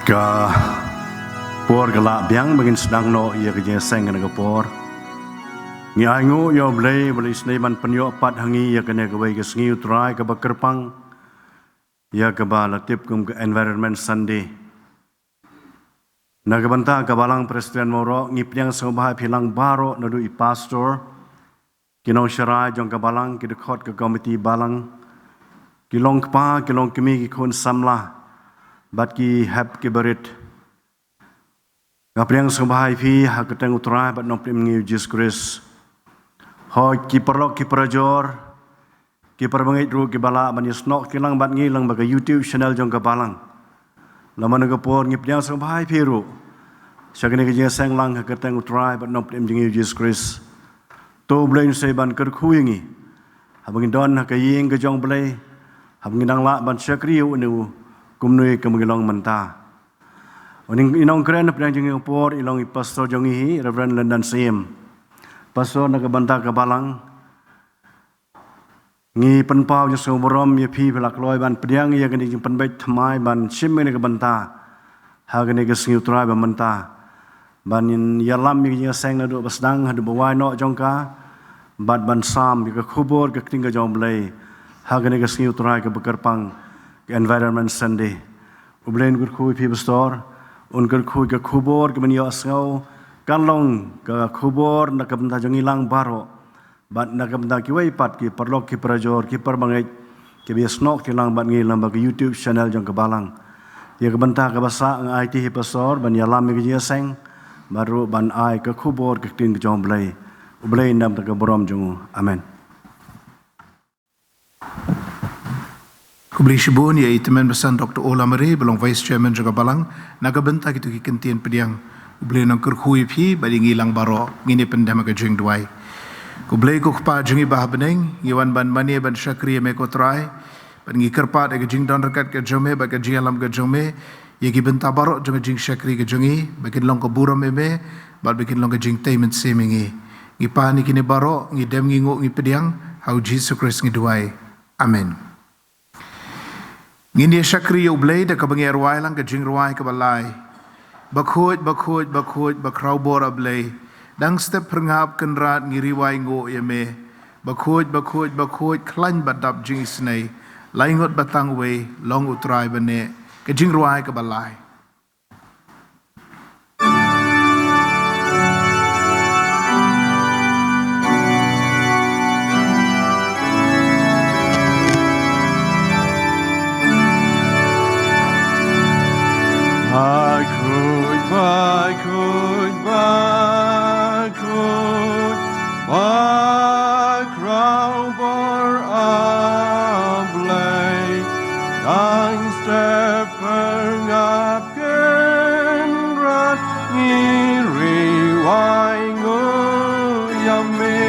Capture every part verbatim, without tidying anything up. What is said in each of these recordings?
Ka por ka lah biang ba ngin sdang noh ïa ka jingïaseng kane ka por. Ngi ainguh ïa U Blei ba la isynei ban pynïoh pat ha ngi ïa kane kawei ka sngi U Trai kaba kyrpang, ïa kaba la tip kum ka Environment Sunday. Na ka bynta ka Balang Presbyterian Mawroh, ngi pdiang sngewbha ïa phi lang baroh, naduh i pastor, ki nongsharai jong ka Balang, ki dkhot ka komiti Balang, ki long kpa, ki long kmie, ki khun samla, bad ki hep ki barit. Nga pdiang sngewbha ïa phi ha ka kyrteng U Trai bad Nongpynim ngi U Jisu Khrist. Hooid, ki paralok ki parajor, ki parabangeit ruh kiba lah ban ïasnoh kti lang bad ngi lyngba ka YouTube channel jong ka Balang. Lada mynta ka por ngi pdiang sngewbha ïa phi ruh sha kane ka jingïaseng lang ha ka kyrteng U Trai bad Nongpynim jong ngi U Jisu Khrist. To U Blei un sa ïa ban kyrkhu ïa ngi haba ngi don ha ka ïing ka jong U Blei, haba ngi dang lah ban shakri ïa une u kumne kumba ngi long mynta. Une i nongkren hapdeng jong ngi ha ka por i long i pastor jong ngi hi, Reverend Lyndon Syiem. Pastor, na ka bynta ka Balang, ngi pynpaw jingsngew burom ïa phi ba phi la kloi ban pdiang ïa kane ka jingpynbeit thymmai ban shim ïa kane ka bynta ha kane ka sngi U Trai ba mynta, ban ïalam ïa ka jingïaseng naduh ba sdang haduh ba wai noh jong ka, bad ban sam ïa ka khubor ka ktien ka jong U Blei ha kane ka sngi U Trai kaba kyrpang, ka Environment Sunday. U Blei un kyrkhu ïa phi pastor, un kyrkhu ïa ka khubor kaba ngi ïohsngew, kan long ka khubor na ka bynta jong ngi lang baroh, bad na ka bynta kiwei pat ki paralok ki parajor ki parabangeit kiba ïasnoh kti lang bad ngi lyngba ka YouTube channel jong ka Balang. Ïa ka bynta kaba sah nga aiti ïa phi pastor ban ïalam ïa ka jingïaseng, bad ruh ban ai ka khubor ka ktien ka jong U Blei. U Blei un ai ka burom jong u. Amen. Khublei shibun ïa i Tymmen Basan Doctor O. Lamare ba long Vice Chairman jong ka Balang, na ka bynta kito ki kyntien pdiang. U Blei un kyrkhu ïa phi bad ïa ngi lang baroh. Ngin ïa pyndem ha ka jingduwai. Ko Blei ko Kpa jong ngi ba ha bneng, ngi wan ban mane ban shakri ïa me ko Trai, bad ngi kyrpad ïa ka jingdon ryngkat ka jong me bad ka jingïalam ka jong me ïa ki bynta baroh jong ka jingshakri ka jong ngi, ba kin long ka burom ïa me bad ba kin long ka jingtei mynsiem ïa ngi. Ngi pan ïa kine baroh, ngi dem ngi nguh ngi pdiang, ha U Jisu Khrist ngi duwai. Amen. Ngin ïa shakri ïa U Blei da kaba ngi ïa rwai lang ka jingrwai kaba lai. Bakhuid, bakhuid, bakhuid, bakhraw bor A Blei. Dang step phyrngap Kynrad ngi ri wai nguh ïa me. Bakhuid, bakhuid, bakhuid, khlaiñ bad dap jingisynei. Lai ngut bad tang wei, long U Trai ba neh. Ka jingrwai kaba lai. Bakhuid, bakhuid, bakhuid, bakhraw bor A Blei, dang step phyrngap Kynrad ngi ri wai nguh ïa me.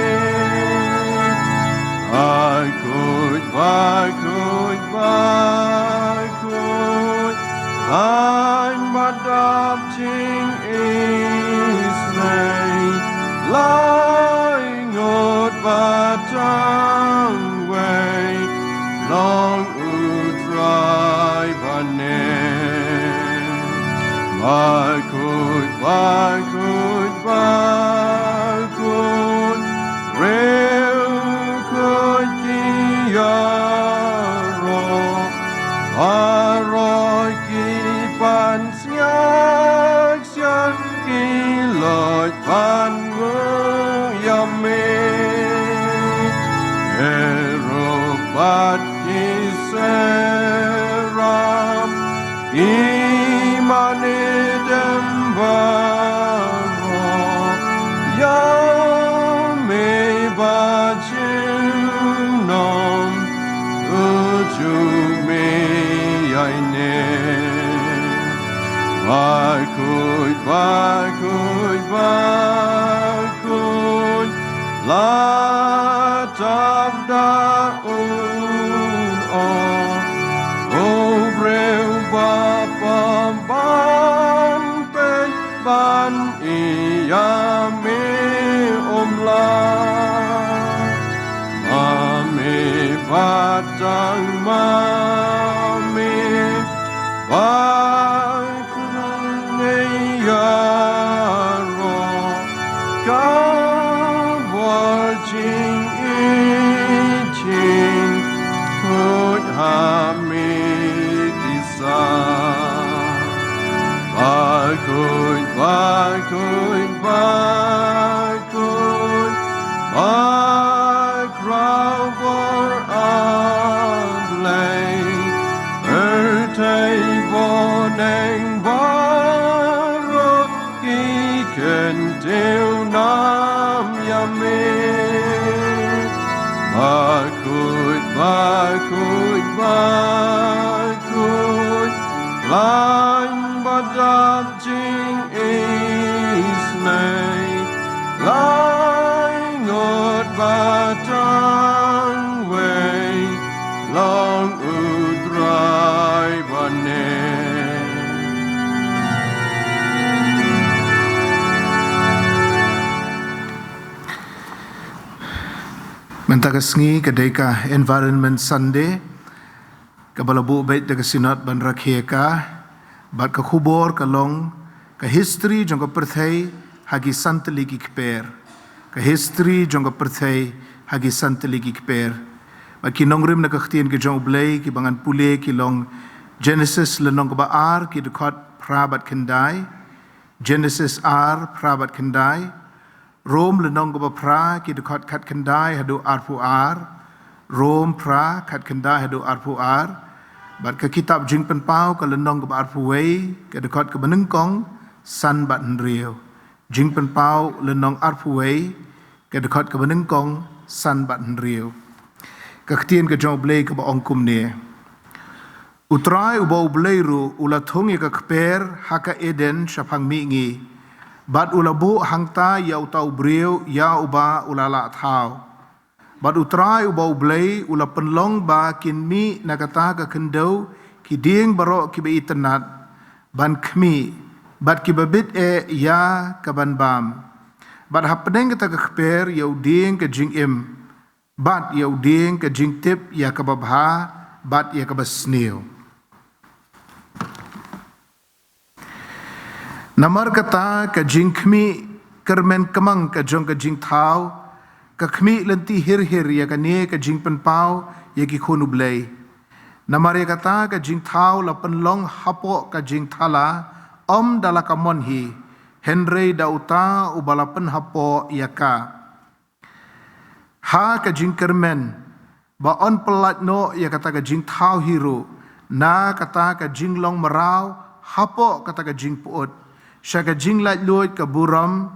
Bakhuid, bakhuid, bakhuid, khlaiñ bad dap jingisynei, lai ngut bad tang wei, long U Trai ba neh. Bakhuid, bakhuid, bakhuid, riewkhuid ki ïaroh, baroh ki pan sngap Ki loit ban nguh ïa me, Cherub bad ki Seraph, ki mane dem baroh ïa me ba junom, u ju me ïa ine. Bakhuid, bakhuid, bakhuid, la tap da u ong, u briew ba pom ban peit ban ïa me um lah. Ma me ba tang ma me, ba Neng baroh ki kyntiew nam ïa me. Bakhuid, bakhuid, bakhuid. Khlaiñ ba dap jingisynei. Laingut ba tang wei. Long U Trai bad ne. Mynta ka sngi ka dei ka Environment Sunday, kaba la buh beit da ka Synod ban rakhe ïa ka, bad ka khubor ka long ka history jong ka pyrthei ha ki san tylli ki kper. Ka history jong ka pyrthei ha ki san tylli ki kper. Bad ki nongrim na ka ktien ka jong U Blei kiba ngan pule ki long Genesis lynnong kaba ar, ki dkhot phra bad khyndai. Genesis ar, phra bad khyndai. Rom lynnong kaba phra, ki dkhot khatkhyndai haduh arphew ar. Rom phra, khatkhyndai haduh arphew ar. Bad ka kitab Jingpynpaw ka lynnong kaba arphew wei, ka dkhot kaba nyngkong san bad hynriew. Jingpynpaw lynnong arphew wei, ka dkhot kaba nyngkong san bad hynriew. Ka ktien ka jong U Blei kaba ong kumne. U Trai uba U Blei ruh u la thung ïa ka kper ha ka Eden shaphang mihngi. Bad u la buh hangta ïa uta u briew ïa uba u la lah thaw. Bad U Trai uba U Blei u la pynlong ba kin mih na kata ka khyndew ki dieng baroh kiba itynnat ban khmih, bad kiba bit eh ïa ka ban bam. Bad hapdeng kata ka kper ïa u dieng ka jingim, bad ïa u dieng ka jingtip ïa kaba bha bad ïa kaba sniew. Namar kata ka jingkhmih kyrmen kmang ka jong ka jingthaw, ka khmih lynti hir hir ïa kane ka jingpynpaw ïa ki khun U Blei. Namar ïa kata ka jingthaw la pynlong hapoh ka jingthala, ym da la ka mon hi, hynrei da uta uba la pynhapoh ïa ka. Ha ka jingkyrmen, ba yn pyllait noh ïa kata ka jingthaw hi ruh, na kata ka jinglong mraw, hapoh kata ka jingpyut, sha ka jinglaitluid ka burom,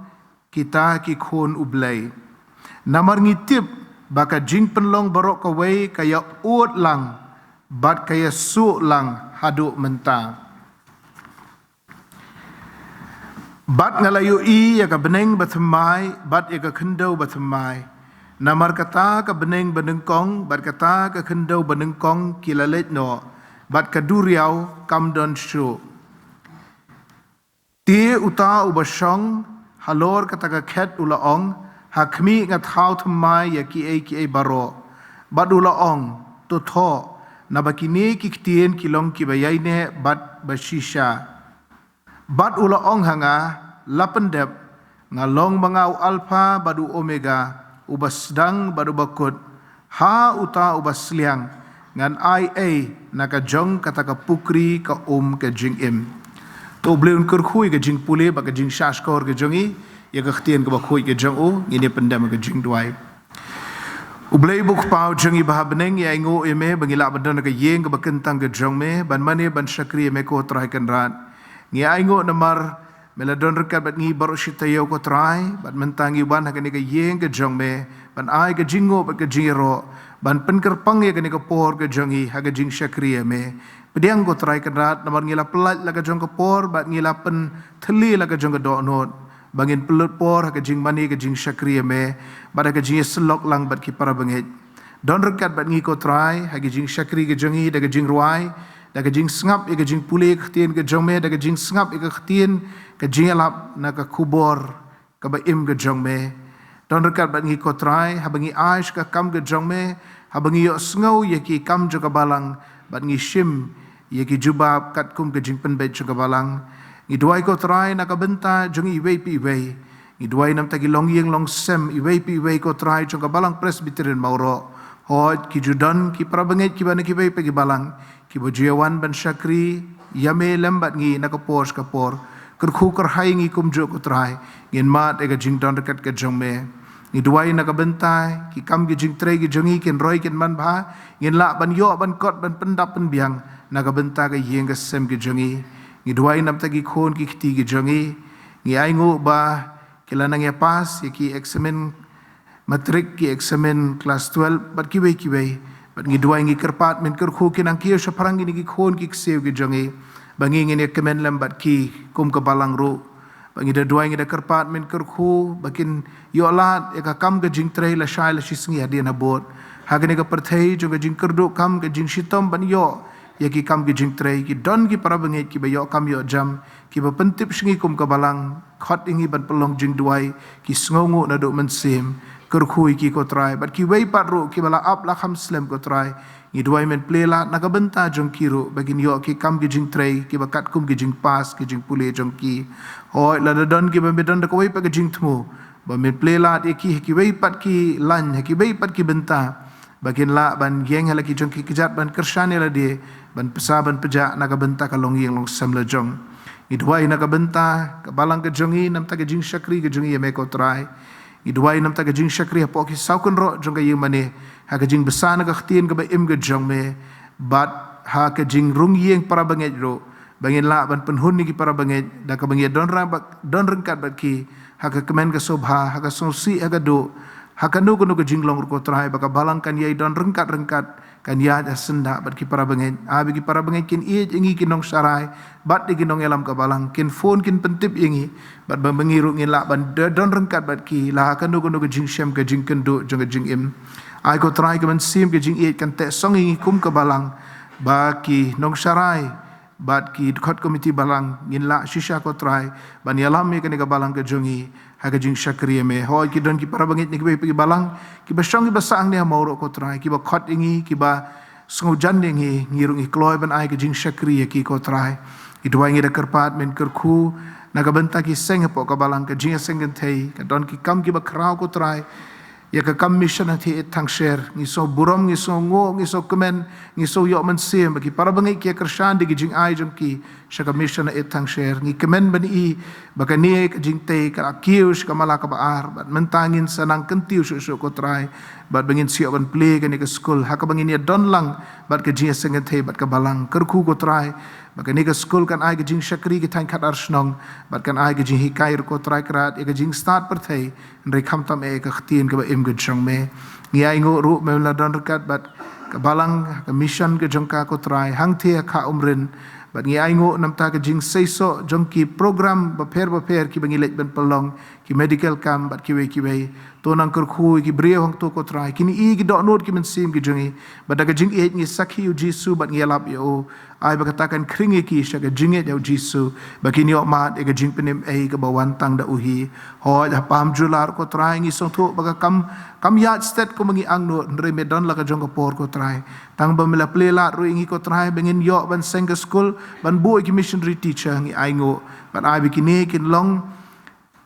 kita ki khun U Blei. Namar ngi tip, ba ka jingpynlong baroh kawei ka ïa ud lang, bad ka ïa suh lang haduh mynta. Bad nga la ïohi ïa ka bneng ba thymmai, bad ïa ka khyndew ba thymmai. Namar kata ka bneng ba nyngkong, bad kata ka khyndew ba nyngkong ki la leit noh, bad ka duriaw kam don shuh. Te uta uba shong halor kata ka khet u la ong, ha khmih nga thaw thymmai ïa kiei kiei baroh. Bad u la ong, to thoh, naba kine ki ktien ki long kiba ïaineh bad ba shisha. Bad u la ong ha nga, la pyndep, nga long ma nga u Alpha bad u Omega, uba sdang bad uba kut, ha uta uba sliang, ngan ai ei na ka jong kata ka pukri ka um ka jingim. To U Blei un kyrkhu ïa ka jingpule bad ka jingshahshkor ka jong ngi, ïa ka ktien kaba khuid ka jong u, ngin ïa pyndem ka jingduwai. U Blei uba u Kpa jong ngi ba ha bneng, ngi ainguh ïa me ba ngi lah ban don ha ka ïing kaba kyntang ka jong me, ban mane ban shakri ïa me ko Trai Kynrad. Ngi ainguh namar me la don ryngkat bad ngi baroh shi taïew ko Trai, bad mynta ngi wan ha kane ka ïing ka jong me, ban ai ka jingnguh bad ka jingïaroh, ban pynkyrpang ïa kane ka por ka jong ngi ha ka jingshakri ïa me. Pdiang ko Trai Kynrad, namar ngi la pyllait la ka jong ka por, bad ngi la pynthylli la ka jong ka dohnud, ba ngin pynlut por ha ka jingmane ka jingshakri ïa me, bad ha ka jingïasyllok lang bad ki para bangeit. Don ryngkat bad ngi ko Trai, ha ka jingshakri ka jong ngi, da ka jingrwai, da ka jingsngap ïa ka jingpule ka ktien ka jong me, da ka jingsngap ïa ka ktien ka jingïalap na ka khubor kaba im ka jong me. Don ryngkat bad ngi ko Trai, haba ngi ai sha ka kam ka jong me, haba ngi ïohsngew ïa ki kam jong ka balang, bad ngi shim ïa ki jubab katkum ka jingpynbeit jong ka balang. Ngi duwai ko Trai na ka bynta jong iwei pa iwei. Ngi duwai namar ki longïing longsem iwei pa iwei ko Trai jong ka Balang Presbyterian Mawroh. Hooid ki ju don ki para bangeit kiba na kiwei pa ki balang, kiba ju ïawan ban shakri ïa me lem bad ngi na ka por sha ka por. Kyrkhu kyrhai ngi kumjuh ko Trai, ngin mad ïa ka jingdon ryngkat ka jong me. Ngi duwai na ka bynta ki kam ki jingtrei ki jong ngi kin roi kin manbha, ngin lah ban ïoh ban kot ban pyndap pynbiang na ka bynta ka ïing ka sem ka jong ngi. Ngi duwai namta ki khun ki kti ki jong ngi. Ngi ainguh ba ki la nang ïa pass ïa ki eksamin matrik, ki eksamin klas twelve bad kiwei kiwei. Bad ngi duwai, ngi kyrpad men kyrkhu kin nang kiew shaphrang kine ki khun ki ksiew ki jong ngi, ba ngi ngin ïa kmen lem bad ki kum ka balang ruh. Ba ngi da duwai, ngi da kyrpad men kyrkhu ba kin ïoh lad ïa ka kam ka jingtrei lashai lashisngi hadien habud. Ha kane ka pyrthei jong ka jingkyrduh kam, ka jingshitom ban ïoh ïa ki kam ki jingtrei, ki don ki parabangeit kiba ïoh kam ïoh jam, kiba pyntip sha ngi kum ka balang. Khot ïa ngi ban pynlong jingduwai, ki sngewnguh naduh mynsiem. Kyrkhu ïa ki, ko Trai, bad kiwei pat ruh kiba la ap la kham slem, ko Trai, ngi duwai men plie lad na ka bynta jong ki ruh, ba kin ïoh ki kam ki jingtrei kiba katkum ki jingpass ki jingpule jong ki. Hooid, lada don kiba me don da kawei pat ka jingthmu, ba men plie lad ïa ki ha kiwei pat ki lain, ha kiwei pat ki bynta, ba kin lah ban ïeng ha la ki jong ki kjat ban kyrshan ïa lade, ban pynsah ban pynjah na ka bynta ka longïing longsem la jong. Ngi duwai na ka bynta ka balang ka jong ngi, namta ka jingshakri ka jong ngi ïa me, ko Trai. Ngi duwai namta ka jingshakri hapoh ki saw kynroh jong ka ïing mane, ha ka jingbsa na ka ktien kaba im ka jong me, bad ha ka jingrung ïing parabangeit ruh, ba ngin lah ban pynhun ïa ki parabangeit da kaba ngi don rang bad, don ryngkat bad ki ha ka kmen ka sngewbha, ha ka sngewsih, ha ka duh, ha kano kano ka jinglong ruh, ko Trai, ba ka balang kan ïai don ryngkat ryngkat, kan ïaid ha syndah bad ki parabangeit. Ai ba ki parabangeit kin ïeit ïa ngi ki nongsharai bad ïa ki nongïalam ka balang, kin phone, kin pyntip ïa ngi, bad ba ma ngi ruh ngin lah ban da-, don ryngkat bad ki la ha kano kano ka jingshem ka jingkynduh jong ka jingim. Ai, ko Trai, ka mynsiem ka jingïeit kan teh song ïa ngi kum ka balang, ba ki nongsharai bad ki dkhot komiti balang ngin lah shisha, ko Trai, ban ïalam ïa kane ka balang ka jong ngi ha ka jingshakri ïa me. Hooid, ki don ki parabangeit na kiwei pat ki balang kiba shong kiba sah hangne ha Mawroh, ko Trai, kiba khot ïa ngi, kiba sngewjan ïa ngi, ngi ruh ngi kloi ban ai ka jingshakri ïa ki, ko Trai. Ngi duwai, ngi da kyrpad men kyrkhu na ka bynta ki seng hapoh ka balang, ka jingïaseng kynthei, ka don ki kam kiba khraw, ko Trai. Ïa ka kam mission hangthie Eit Thangsher, ngi sngewburom, ngi sngewnguh, ngi sngewkmen, ngi sngew ïoh mynsiem ba ki parabangeit ki ïa kyrshan da ki jingai jong ki sha ka mission Eit Thangsher. Ngi kmen ban i ba kane ka jingtei ka la kiew sha ka mala kaba ar, bad mynta ngin sa nang kyntiew shuh shuh, ko Trai, bad ba ngin sa ïoh ban plie kane ka skul ha kaba ngin ïa don lang bad ka jingïaseng kynthei bad ka balang. Kyrkhu, ko Trai, ba kane ka skul kan ai ka jingshakri ki thaiñ khadar shnong, bad kan ai ka jinghikai ruh, ko Trai Kynrad, ïa ka jingstad pyrthei, hynrei khamtam eh ïa ka ktien kaba im ka jong me. Ngi ainguh ruh men la don ryngkat bad ka balang, ka mission ka jong ka, ko Trai, hangthie ha Kha Umrin. Bad ngi ainguh namta ka jingseisoh jong ki program bapher bapher kiba ngi leit ban pynlong, ki medical camp bad kiwei kiwei. To nang kyrkhu ïa ki briew hangto, ko Trai, kin i ki dohnud ki mynsiem ki jong ngi, bad da ka jingïeit ngi sakhi ïa u Jisu bad ngi ïalap ïa u. Ai ba kata kan khring ïa ki sha ka jingïeit ïa u Jisu, ba kin ïoh mad ïa ka jingpynim ei kaba wan tang da u hi. Hooid, ha pam jula ruh, ko Trai, ngi sngewthuh ba ka kam kam ïaid stet kumba ngi angnud, hynrei me don la ka jong ka por, ko Trai. Tang ba me la plie lad ruh ïa ngi, ko Trai, ba ngin ïoh ban seng ka skul, ban buh ïa ki missionary teacher, ngi ainguh. Bad ai ba kine kin long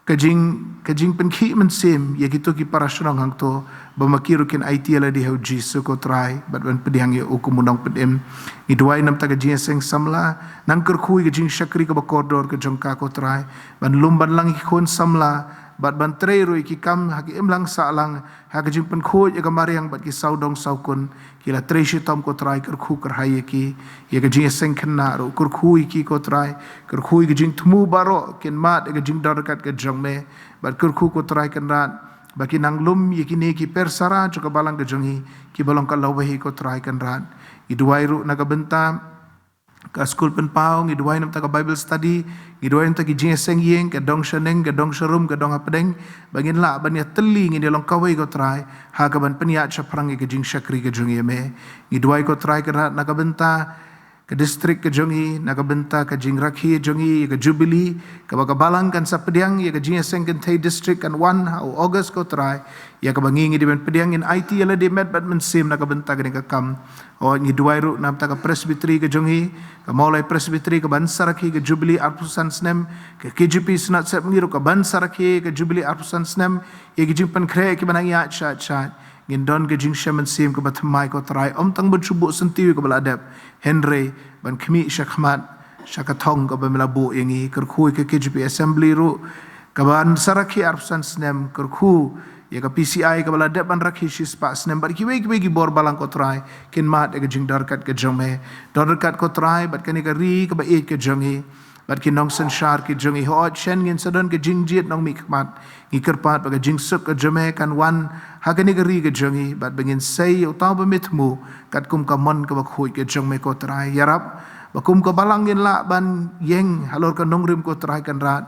ka jing, ka jingpynkhih mynsiem ïa kito ki para shnong hangto, ba ma ki ruh kin aiti ïa lade ha u Jisu, ko Trai, bad ban pdiang ïa u kum u nongpynim. Ngi duwai namta ka jingïaseng samla, nang kyrkhu ïa ka jingshakri kaba kordor ka jong ka, ko Trai, ban lum ban lang ïa ki khun samla, bad ban trei ruh ïa ki kam ha ka imlang sahlang, ha ka jingpynkhuid ïa ka mariang bad ki sawdong sawkun ki la trei shitom, ko Trai, kyrkhu kyrhai ïa ki. Ïa ka jingïaseng khynnah ruh, kyrkhu ïa ki, ko Trai, kyrkhu ïa ka jingthmu baroh kin mad ïa ka jingdon ryngkat ka jong me. Bad kyrkhu, ko Trai Kynrad, ba kin nang lum ïa kine ki persara jong ka balang ka jong ngi, kiba long ka lawei, ko Trai Kynrad. Ngi duwai ruh na ka bynta ka skul pynpaw, ngi duwai namta ka Bible study, ngi duwai namta ki jingïaseng ïing, ka dong shaneng, ka dong sharum, ka dong hapdeng, ba ngin lah ban ïatylli, ngin ïalong kawei, ko Trai, ha kaban pynïaid shaphrang ïa ka jingshakri ka jong ngi ïa me. Ngi duwai, ko Trai Kynrad, na ka bynta ka district ka jong ngi, na ka bynta ka jingrakhe jong ngi ïa ka Jubilee, kaba ka balang kan sa pdiang, ïa ka jingïaseng kynthei district kan wan ha u August, ko Trai, ïa kaba ngi ngi dei ban pdiang, ngin aiti ïa lade met bad mynsiem na ka bynta kane ka kam. Hooid, ngi duwai ruh namta ka Presbytery ka jong ngi, ka Mawlai Presbytery kaban sa rakhe ka Jubilee arphew san snem, ka K J P Synod Sepngi ruh kaban sa rakhe ka Jubilee arphew san snem, ïa ki jingpynkhreh kiba nang ïaid shait shait. Ngin don ka jingshem mynsiem kaba thymmai, ko Trai, ym tang ban shu buh syntiew ïa kaba la dep, hynrei ban khmih shakhmat sha ka thong kaba me la buh ïa ngi. Kyrkhu ïa ka K J P Assembly ruh, kaban sa rakhe arphew san snem, kyrkhu ïa ka P C I kaba la dep ban rakhe shispah snem, bad kiwei kiwei ki bor balang ko Trai, kin mad ïa ka jingdon ryngkat ka jong me. Don ryngkat ko Trai bad kane ka ri kaba ïeit ka jong ngi, bad ki nongsynshar ki jong ngi. Hooid, shen ngin sa don ka jingjied nongmihkhmat. Ngi kyrpad ba ka jingsuk ka jong me kan wan ha kane ka ri ka jong ngi, bad ba ngin sei ïa uta uba me thmu katkum ka mon kaba khuid ka jong me ko Trai. Ïarap ba kum ka balang ngin lah ban ïeng halor ka nongrim ko Trai Kynrad,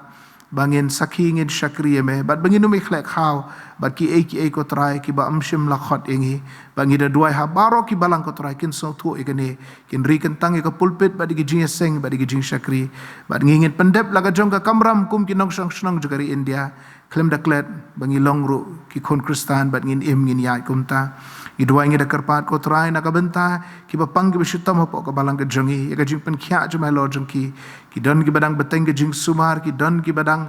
ba ngin sakhi, ngin shakri ïa me, bad ba ngin ym ïakhleh khaw bad kiei kiei ko Trai kiba ym shym la khot ïa ngi. Ba ngi da duwai ha baroh ki balang ko Trai kin sngewthuh ïa kane, kin ri kyntang ïa ka pulpit bad ïa ki jingïaseng bad ïa ki jingshakri. Bad ngi ngin pyndep la ka jong ka kamram kum ki nongshong shnong jong ka ri India, khlem da klet, ba ngi long ruh ki khun Khristan bad ngin im, ngin ïaid kumta. Ngi duwai, ngi da kyrpad ko Trai na ka bynta kiba pang kiba shitom hapoh ka balang ka jong ngi, ïa ka jingpynkhiah jong me halor jong ki. Ki don kiba dang bteng ka jingsumar, ki don kiba dang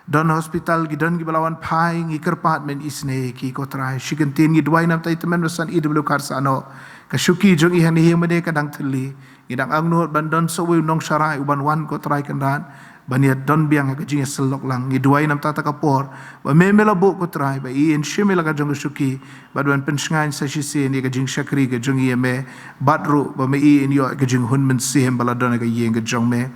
don hospital, ki don kiba la wan phai. Ngi kyrpad men isynei ïa ki ko Trai. Shi kyntien ngi duwai namar ïa i tymmen basan E W Kharsahnoh, ka shuki jong i hangne hi mynne ka dang thylli. Ngi dang angnud ban don sa uwei u nongsharai uban wan ko Trai Kynrad, ban ïa don biang ha ka jingïasyllok lang. Ngi duwai namar kata ka por ba me, me la buh ko Trai ba i in shim ïa la ka jong ka shuki, bad ban pynshngaiñ sa shisien ïa ka jingshakri ka jong i ïa me, bad ruh ba me i in ïoh ïa ka jinghun mynsiem ba la don ha ka ïing ka jong me.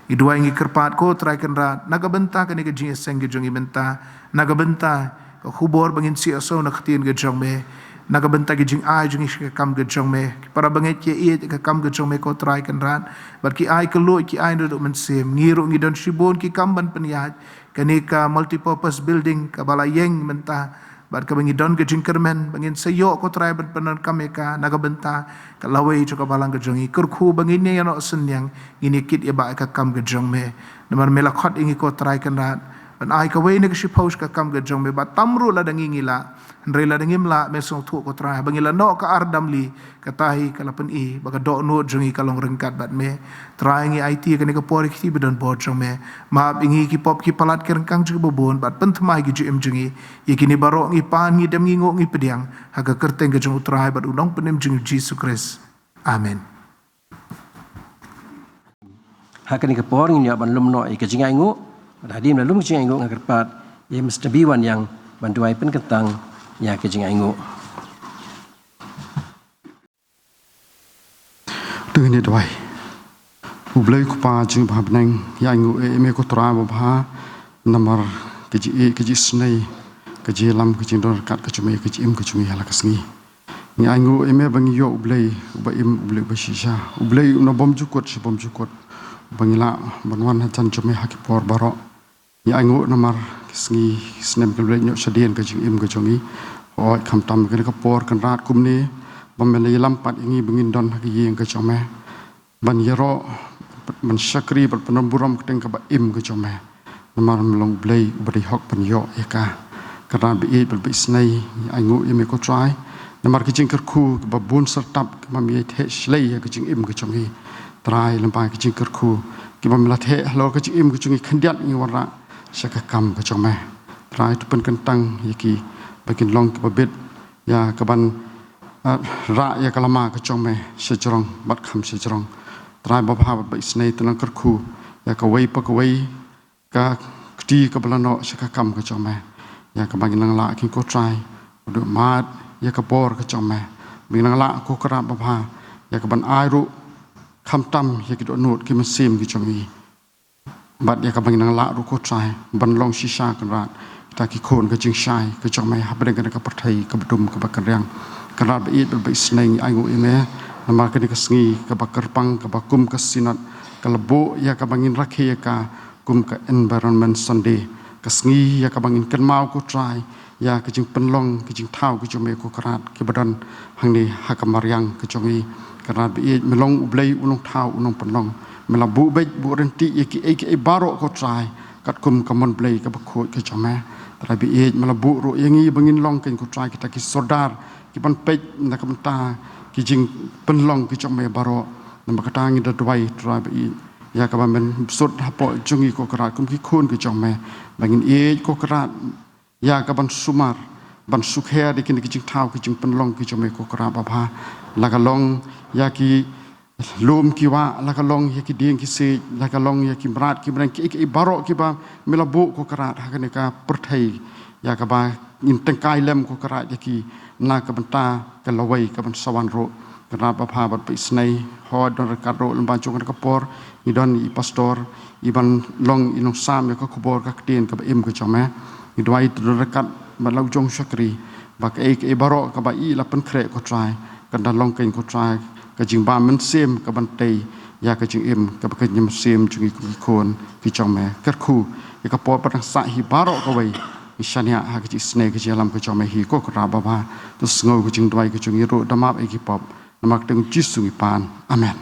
Ngi duwai, ngi kyrpad ko Trai Kynrad na ka bynta kane ka jingïaseng ka jong i mynta, na ka bynta ka khubor ba ngin siew siew na ka ktien ka jong me, na ka bynta ki jingai jong ngi sha ka kam ka jong me. Ki para bangeit ki ïeit ïa ka kam ka jong me ko Trai Kynrad, bad ki ai kylluid, ki ai naduh mynsiem. Ngi ruh ngi don shibun ki kam ban pynïaid, kane ka multipurpose building kaba la ïeng mynta, bad kaba ngi don ka jingkyrmen ba ngin sa ïoh ko Trai ban pyndonkam ïa ka na ka bynta ka lawei jong ka balang ka jong ngi. Kyrkhu ba ngin ïa noh synñiang, ngin ïa kit ïa ba ïa ka kam ka jong me. Namar me la khot ïa ngi ko Trai Kynrad ban ai kawei na ka shiphew sha ka kam ka jong me, bad tam ruh lada ngi, ngi lah, hynrei lada ngim lah, me sngewthuh ko Trai, ba ngi la noh ka ar damli, kata hi ka la pyni ba ka dohnud jong ngi ka long ryngkat bad me. Trai, ngi aiti ïa kane ka por ïa ki kti ba don bor jong me. Map ïa ngi ki pop ki palat ki ryngkang jong ngi ba bun, bad pynthymmai ki jingim jong ngi. Ïa kine baroh ngi pan, ngi dem, ngi nguh, ngi pdiang ha ka kyrteng ka jong u Trai bad u Nongpynim jong ngi Jisu Khrist. Amen. Ha kane ka por ngin ïa ban lum noh ïa ka jingainguh. Bad hadien ba la lum ka jingainguh, nga kyrpad ïa Mister B Wanïang ban duwai pynkyntang ïa ka jingainguh. To ngin ïa duwai. U Blei u Kpa jong ngi ba ha bneng, ïa ainguh ïa me ko Trai babha, namar ka jingïeit, ka jingisynei, ka jingïalam, ka jingdon ryngkat ka jong me ïa ka jingim ka jong ngi ha la ka sngi. Ngi ainguh ïa me ba ngi ïoh U Blei uba im, U Blei uba shisha, U Blei u nongbymjukut sha bymjukut, uba ngi lah ban wan hajan jong me ha ki por baroh. Ngi ainguh namar ki sngi ki snem ki la leit noh shadien ka jingim ka jong ngi. Hooid, khamtam kane ka por Kynrad kumne ba me la ïalam pat ïa ngi ba ngin don ha ka ïing ka jong me, ban ïaroh, ban shakri, ban pynburom ha ka kyrteng kaba im ka jong me. Namar me long U Blei uba dei hok ban ïoh ïa ka. Kynrad ba ïeit bad ba isynei, ngi ainguh ïa me ko Trai, namar ki jingkyrkhu kiba bun syrtap kiba me ïa theh shlei ïa ka jingim ka jong ngi. Trai, lyngba ki jingkyrkhu kiba me la theh halor ka jingim ka jong ngi, khyndiat ngi wanrah sha ka kam ka jong me. Trai, to pynkyntang ïa ki ba kin long kiba bit ïa kaban, ah, rah ïa ka lama ka jong me shajrong bad kham shajrong. Trai babha bad ba isynei, to nang kyrkhu ïa kawei pa kawei ka kti kaba la noh sha ka kam ka jong me, ïa kaba ngin nang lah, ko Trai, ban mad ïa ka bor ka jong me. Ba ngin nang lah, ko Kynrad babha, ïa kaban ai ruh khamtam ïa ki dohnud ki mynsiem ki jong ngi. Bad ïa kaba ngin nang lah ruh, ko Trai, ban long shisha Kynrad kita ki khun ka jingshai ka jong me hapdeng kane ka pyrthei kaba dum kaba kynriang. Kynrad ba ïeit bad ba isynei, ngi ainguh ïa me namar kane ka sngi kaba kyrpang kaba kum ka Synod ka la buh ïa kaba ngin rakhe ïa ka kum ka Environment Sunday. Ka sngi ïa kaba ngin kynmaw, ko Trai, ïa ka jingpynlong ka jingthaw ka jong me, ko Kynrad, kiba don hangne ha ka mariang ka jong ngi. Kynrad ba ïeit, me long U Blei u nongthaw, u nongpynlong. Me la buh beit buh ryntih ïa kiei kiei baroh, ko Trai, katkum ka mon Blei kaba khuid ka jong me. Trai ba ïeit, me la buh ruh ïa ngi ba ngin long, ko Trai, kita ki sordar kiban peit na ka bynta ki jingpynlong ki jong me baroh. Namar kata ngi da duwai, Trai ba ïeit, ïa kaba men bsut hapoh jong ngi, ko Kynrad, kum ki khun ki jong me, ba ngin ïeit, ko Kynrad, ïa kaban sumar, ban sukher ïa kine ki jingthaw ki jingpynlong ki jong me, ko Kynrad babha. La ka long ïa ki lum ki wah, la ka long ïa ki dieng ki siej, la ka long ïa ki mrad ki mreng, kiei kiei baroh kiba me la buh, ko Kynrad, ha kane ka pyrthei, ïa kaba ngin tyngkai lem ko Kynrad ïa ki na ka bynta ka lawei ka ban sa wan ruh. Kynrad babha bad ba isynei, hooid don ryngkat ruh lem bad jong ka por ngi don i pastor i ban long i nongsam ïa ka khubor ka ktien kaba im ka jong me. Ngi duwai to don ryngkat bad la u jong shakri ba kaei kaei baroh kaba i la pynkhreh ko Trai kan da long kein ko Trai ka jingbam mynsiem ka ban tei ïa ka jingim kaba ka mynsiem jong ngi kum ki khun ki jong me. Kyrkhu ïa ka por ba dang sah hi baroh kawei ngi shaniah ha ka jingisynei ka jingïalam ka jong me hi ko Kynrad babha. To sngew ka jingduwai ka jong ngi ruh da map ïa ki pop. Namar ka kyrteng Jisu ngi pan. Amen.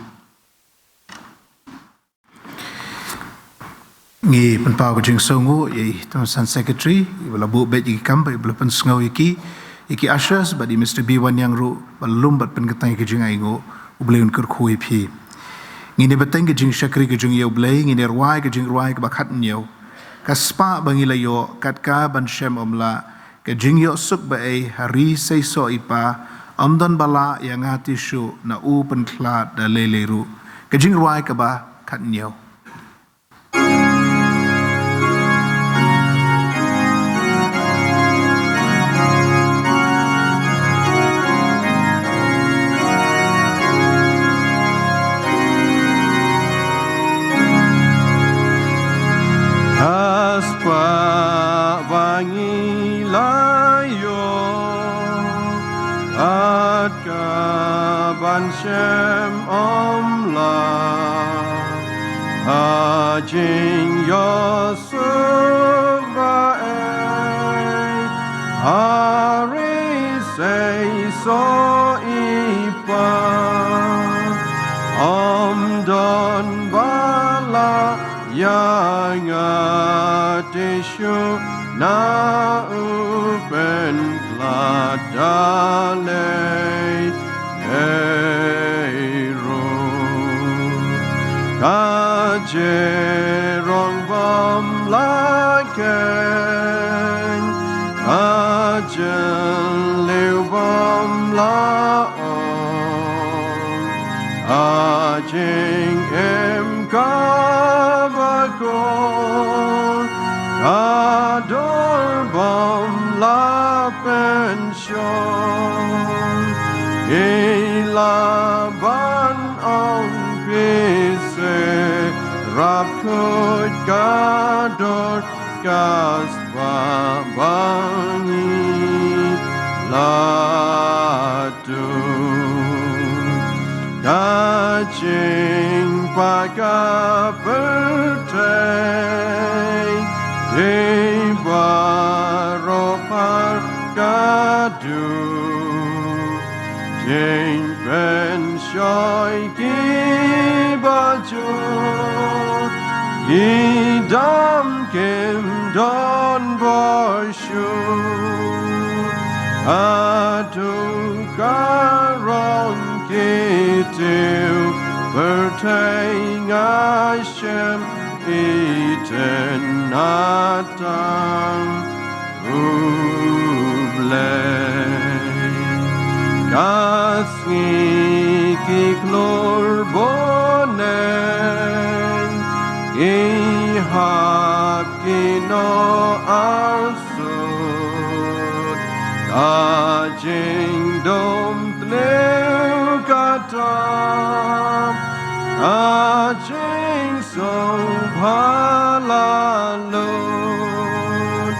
Ngi pynpaw ka jingsngewnguh ïa i Tymmen Basan Secretary iba la buh beit ïa ki kam bad iba la pynsngew ïa ki, ïa ki ushers bad i Mister B Wanniang ruh ba la lum bad pynkynthei ïa ka jingainguh. U Blei un kyrkhu ïa phi. Ngin ïa bteng ka jingshakri ka jong ngi ïa u Blei, ngin ïa rwai ka jingrwai kaba khathynñiew. Ka spah ba ngi la ïoh kat ka ban shem ym lah, ka jingïohsuk ba ei ha ri seisoh i Pa, ym don ba lah ïa nga tissue na u pynkhlad da lei lei ruh. Ka jingrwai kaba khathynñiew. Ka spah ba ngi la ïoh, kat ka ban shem ym lah, ka jingïoh suk ba ei ha ri seisoh i Pa, ym don ba lah ïa nga tissue na u pynkhlad da lei lei ruh. Ka jingrong bym lah khein, ka jylliew bym lah ong, ka jingim kaba khuid, ka dur bym lah pyn shong. Ngi lah ban ong phi syrap khuid ka dur ka spah ba ngi la tuid. Ka jingpait ka pyrthei, dei baroh par ka duh. Jingpynshoi kiba jur, ki dam kim don bor shuh. Haduh ka rong ki tiew pyrthei, nga shem itynnad tang u Blei. Ka sngi ki khlur bneng ki hap ki noh arsut, ka jingdum thliew ka tam, ka jingsngewbha la lut.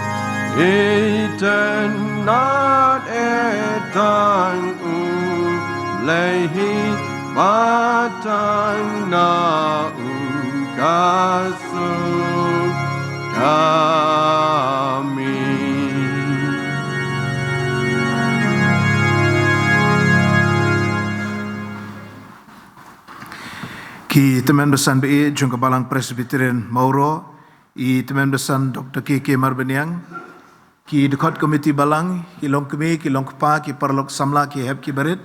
Itynnad eh tang u Blei hi, ba tang na u ka suk ka mih. Ki tymmen basan ba ïeit jong ka Balang Presbyterian Mawroh, i tymmen basan Doktor K K Marbaniang, ki dkhot komiti balang, ki longkmie, ki longkpa, ki paralok samla, ki hep ki barit,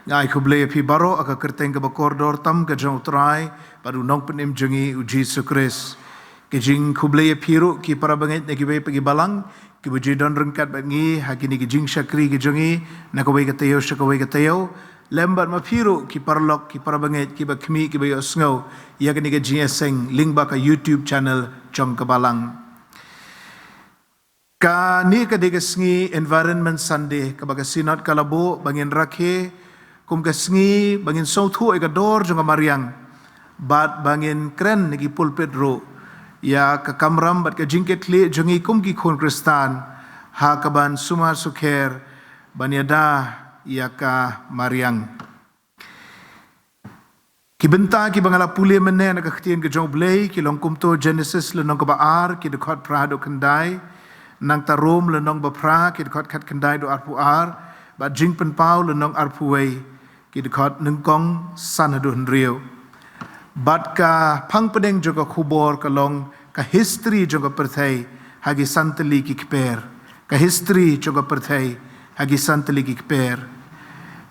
nga ai khublei ïa phi baroh ha ka kyrteng kaba kordor tam ka jong u Trai bad u Nongpynim jong ngi u Jisu Khrist. Ka jingkhublei ïa phi ruh ki para bangeit na kiwei pat ki balang kiba ju don ryngkat bad ngi ha kine ki jingshakri ki jong ngi na kawei ka taïew sha kawei ka taïew. Lem bad ma phi ruh ki paralok, ki para bangeit, kiba khmih, kiba ïohsngew ïa kane ka jingïaseng lyngba ka YouTube channel jong ka Balang. Kane ka dei ka sngi Environment Sunday, kaba ka Synod ka la buh ba ngin rakhe kum ka sngi ba ngin sngewthuh ïa ka dor jong ka mariang, bad ba ngin kren na ki pulpit ruh ïa ka kamram bad ka jingkitkhlieh jong ngi kum ki khun Khristan, ha kaban sumar sukher ban ïada ïa ka mariang. Ki bynta kiba nga la pule mynne na ka ktien ka jong U Blei ki long kumto: Genesis lynnong kaba ar, ki dkhot phra haduh khyndai. Nangta Rom lynnong ba phra, ki dkhot khatkhyndai haduh arphew ar, bad Jingpynpaw lynnong arphew wei, ki dkhot nyngkong san haduh hynriew. Bad ka phang pdeng jong ka khubor ka long ka history jong ka pyrthei ha ki san tylli ki kper. Ka history jong ka pyrthei ha ki san tylli ki kper.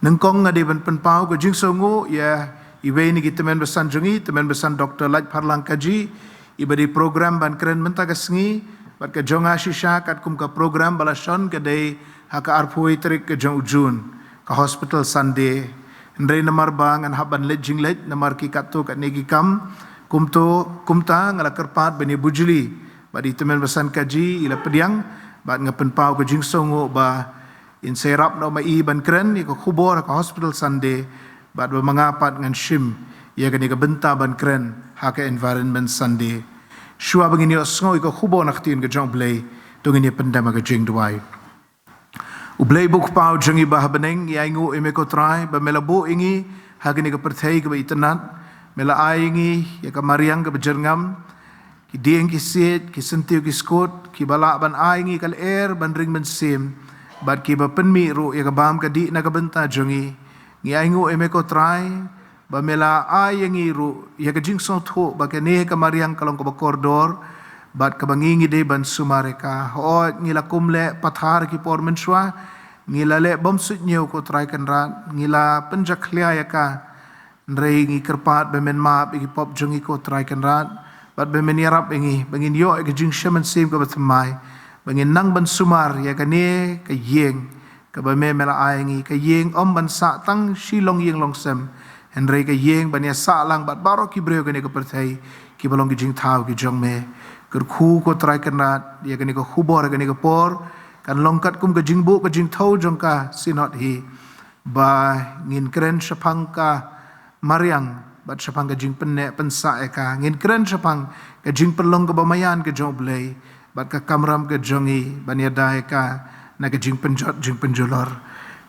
Nyngkong nga dei ban pynpaw ka jingsngewnguh ïa iwei na ki tymmen basan jong ngi, tymmen basan Doktor Laitpharlang Kaji, iba dei program ban kren mynta ka sngi, bad ka jong nga shisha katkum ka program ba la shon ka dei ha ka arphew wei tarik ka jong u June, ka Hospital Sunday. Hynrei namar ba ngan hap ban leit jingleit namar ki katto katne ki kam, kumto, kumta nga la kyrpad ban ïa bujli bad i tymmen basan Kaji, i la pdiang, bad nga pynpaw ka jingsngewnguh ba in sa ïarap noh ma i ban kren ïa ka khubor ha ka Hospital Sunday, bad ba ma nga pat ngan shim ïa kane ka bynta ban kren ha ka Environment Sunday. Shuwa ba ngin ïohsngew ïa ka khubor na ka ktien ka jong U Blei, to ngin ïa pyndem ha ka jingduwai. U Blei ba u Kpa jong ngi ba ha bneng, ngi ainguh ïa me ko Trai ba me la buh ïa ngi ha kane ka pyrthei kaba itynnad. Me la ai ïa ngi ïa ka mariang kaba jyrngam, ki dieng ki siej, ki syntiew ki skud, kiba lah ban ai ïa ngi ka lyer ban ring mynsiem, bad kiba pynmih ruh ïa ka bam ka dih na ka bynta jong ngi. Ngi ainguh ïa me ko Trai ba me la ai ïa ngi ruh ïa ka jingsngewthuh ba kane ka mariang ka long kaba kordor, bad kaba ngi ngi dei ban sumar ïa ka. Hooid, ngi la kum leh pathar ki por mynshuwa, ngi la leh bymsuidñiew ko Trai Kynrad, ngi la pynjakhlia ïa ka. Hynrei ngi kyrpad ba men map ïa ki pop jong ngi ko Trai Kynrad, bad ba men ïarap ïa ngi ba ngin ïoh ïa ka jingshem mynsiem kaba thymmai, ba ngin nang ban sumar ïa kane ka ïing kaba me me la ai ïa ngi, ka ïing ym ban sah tang shi longïing longsem, hynrei ka ïing ban ïa sah lang bad baroh ki briew kane ka pyrthei kiba long ki jingthaw ki jong me. Kyrkhu ko Trai Kynrad ïa kane ka khubor, ïa kane ka por kan long katkum ka jingbuh ka jingthew jong ka Synod hi, ba ngin kren shaphang ka mariang bad shaphang ka jingpynneh pynsah ïa ka. Ngin kren shaphang ka jingpynlong kaba maïan ka jong U Blei bad ka kamram ka jong ngi ban ïada ïa ka na ka jingpynjot jingpynjulor.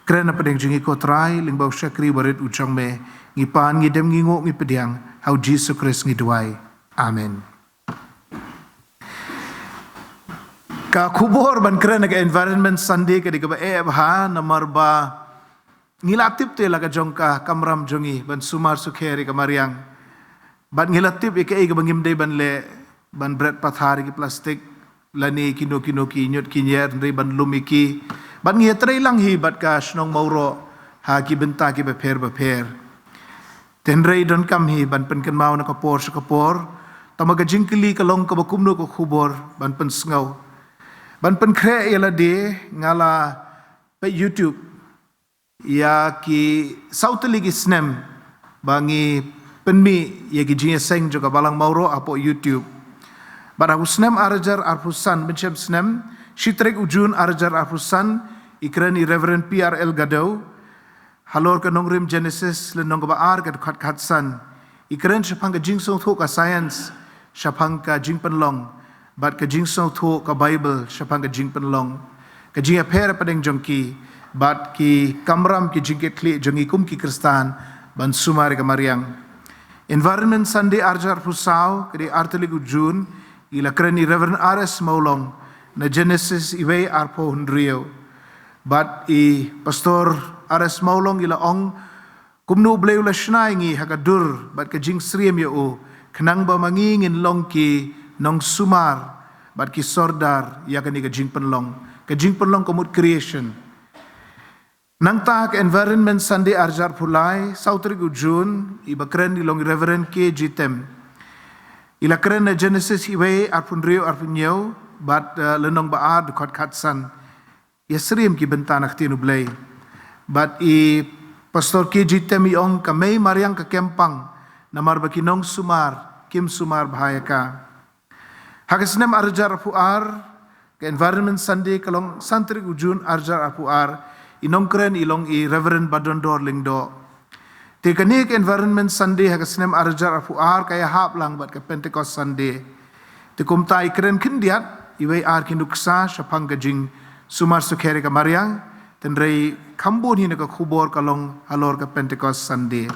Kren hapdeng jong ngi ko Trai, lyngba u shakri barit u jong me. Ngi pan, ngi dem, ngi nguh, ngi pdiang, ha u Jisu Khrist ngi duwai. Amen. Ka khubor ban kren ha ka Environment Sunday ka dei kaba eh bha, namar ba ngi la tip te la ka jong ka kamram jong ngi ban sumar sukher ïa ka mariang. Bad ngi la tip ïa kaei kaba ngim dei ban leh, ban bret pathar ïa ki plastik, lane kino kino ki ñiut ki ñier, hynrei ban lum ïa ki. Bad ngi ïatrei lang hi bad ka shnong Mawroh ha ki bynta kiba pher bapher. Te hynrei donkam hi ban pynkynmaw na ka por sha ka por, tangba ka jingkylli ka long kaba kumno ka khubor ban pynsngew. Ban pynkhreh ïa lade, nga la peit YouTube ïa ki saw tylli ki snem ba ngi pynmih ïa ki jingïaseng jong ka Balang Mawroh hapoh YouTube. Bad ha u snem ar hajar arphew san, mynshem snem, shi tarik u Jun ar hajar arphew san, i kren i Reverend P R L Gadew halor ka nongrim Genesis lynnong kaba ar, ka dkhot khatsan. I kren shaphang ka jingsngewthuh ka science shaphang ka jingpynlong, bad ka jingsngewthuh ka Baibl shaphang ka jingpynlong, ka jingïapher hapdeng jong ki bad ki kamram, ki jingkitkhlieh jong ngi kum ki Khristan ban sumar ïa ka mariang. Environment Sunday ar hajar arphew saw, ka dei ar tarik u Jun, i la kren i Reverend R S Mawlong na Genesis iwei arphew hynriew. Bad i Pastor R S Mawlong i la ong, kumno U Blei u la shna ïa ngi ha ka dur bad ka jingsyriem ïa u, khnang ba ma ngi ngin long ki nongsumar bad ki sordar ïa kane ka jingpynlong, ka jingpynlong ka mut creation. Nangta ka Environment Sunday ar hajar arphew lai, saw tarik u Jun, iba kren i long i Reverend K G Tem. I la kren na Genesis iwei arphew hynriew arphew hynñiew, bad, eh, lynnong ba ar, dkhot khatsan. Ïasyriem ki bynta na ka ktien U Blei. Bad i Pastor K G Tem i ong, ka mei mariang ka kem pang, namar ba ki nongsumar kim sumar bha ïa ka. Ha ka snem ar hajar arphew ar, Ka Environment Sunday ka long san tarik u June arhajar arphew ar, i nongkren i long i Reverend Badondor Lyngdoh. Te kane ka Environment Sunday ha ka snem arhajar arphew ar ka ïahap lang bad ka Pentecost Sunday. Te kumta i kren khyndiat iwei ar ki nuksa shaphang ka jingsumar sukher ïa ka mariang, hynrei kham bun hi na ka khubor ka long halor ka Pentecost Sunday.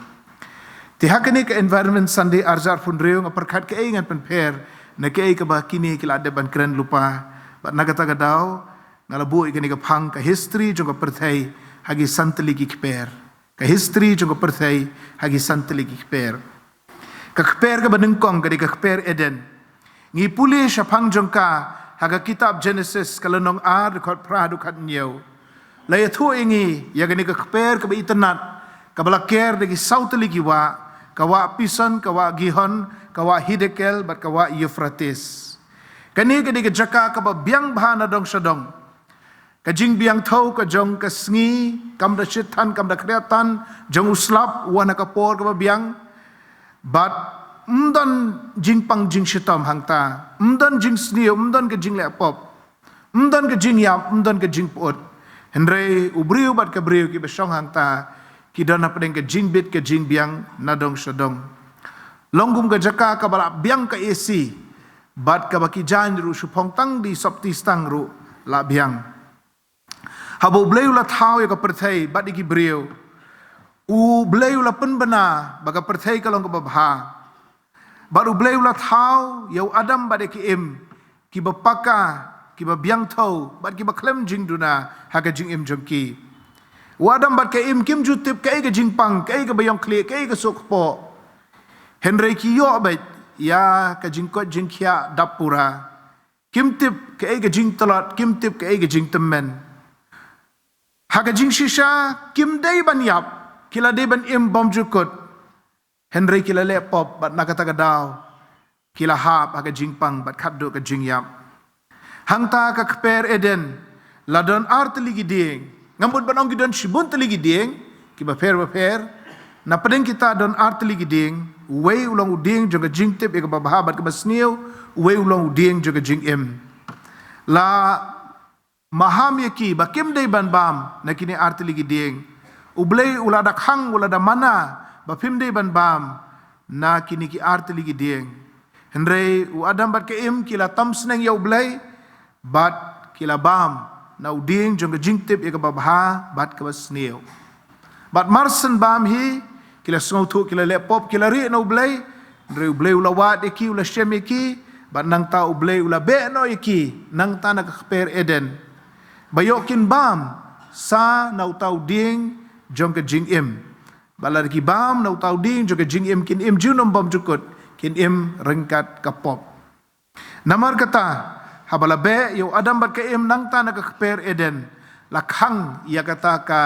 Te ha kane ka Environment Sunday arhajar arphew hynriew nga pyrkhat kaei ngan pynpher na kaei kaba kine ki la dep ban kren lypa. Bad na kata ka daw nga la buh ïa kane ka phang, ka history jong ka pyrthei ha ki san tylli ki kper. Ka history jong ka pyrthei ha ki san tylli ki kper. Ka kper kaba nyngkong ka dei ka kper Eden. Ngi pule shaphang jong ka ha ka kitab Genesis ka lynnong ar, dkhot phra haduh khathynñiew. La ïathuh ïa ngi ïa kane ka kper kaba itynnad, kaba la ker da ki saw tylli ki wah, ka wah Pison, ka wah Gihon, ka wah Hiddekel bad ka wah Euphrates. Kane ka dei ka jaka kaba biang bha na dong sha dong. Ka jingbiang thew ka jong ka sngi kam da shit than, kam da khriat than jong u slap, u wan ha ka por kaba biang. Bad ym don jingpang jingshitom hangta, ym don jingsniew, ym don ka jingleh pop, ym don ka jingïap, ym don ka jingpyut. Hynrei u briew bad ka briew kiba shong hangta ki don hapdeng ka jingbit ka jingbiang na dong sha dong. Long kum ka jaka kaba la biang ka A C, bad kaba ki jaiñ ruh shu phong tang da i sopti stang ruh la biang. Haba U Blei u la thaw ïa ka pyrthei bad ïa ki briew, U Blei u la pynbna ba ka pyrthei ka long kaba bha. Bad U Blei u la thaw ïa u Adam bad ïa ka Im kiba paka, kiba biang thew bad kiba khlem jingduna ha ka jingim jong ki. U Adam bad ka Im kim ju tip kaei ka jingpang, kaei kaba ïong khlieh, kaei ka suk kpoh. Hynrei ki ïoh beit ïa ka jingkoit jingkhiah dap pura. Kim tip kaei ka jingtlot, kim tip kaei ka jingtymmen. Ha ka jingshisha kim dei ban ïap, ki la dei ban im bymjukut. Hynrei ki la leh pop bad na kata ka daw ki la hap ha ka jingpang bad khatduh ka jingïap. Hangta ka kper Eden la don ar tylli ki dieng. Ngam mut ban ong ki don shibun tylli ki dieng kiba pher bapher. Na pdeng kita don ar tylli ki dieng. Uwei u long u dieng jong ka jingtip ïa kaba bha bad kaba sniew, uwei u long u dieng jong ka jingim. La maham ïa ki ba kim dei ban bam na kine ar tylli ki dieng. U Blei u la da khang, u la da mana ba phim dei ban bam na kine ki ar tylli ki dieng. Hynrei u Adam bad ka Im ki la tam sneng ïa U Blei bad ki la bam na u dieng jong ka jingtip ïa kaba bha bad kaba sniew. Bad mar shen bam hi ki la sngewthuh, ki la leh pop, ki la rieh na U Blei. Hynrei U Blei u la wad ïa ki, u la shem ïa ki, bad nangta U Blei u la beh noh ïa ki nangta na ka kper Eden. Ba ïoh kin bam sa na uta u dieng jong ka jingim. Ba lada ki bam na uta u dieng jong ka jingim kin im junom bymjukut, kin im ryngkat ka pop. Namar kata, haba la beh ïa u Adam bad ka Im nangta na ka kper Eden, la khang ïa kata ka,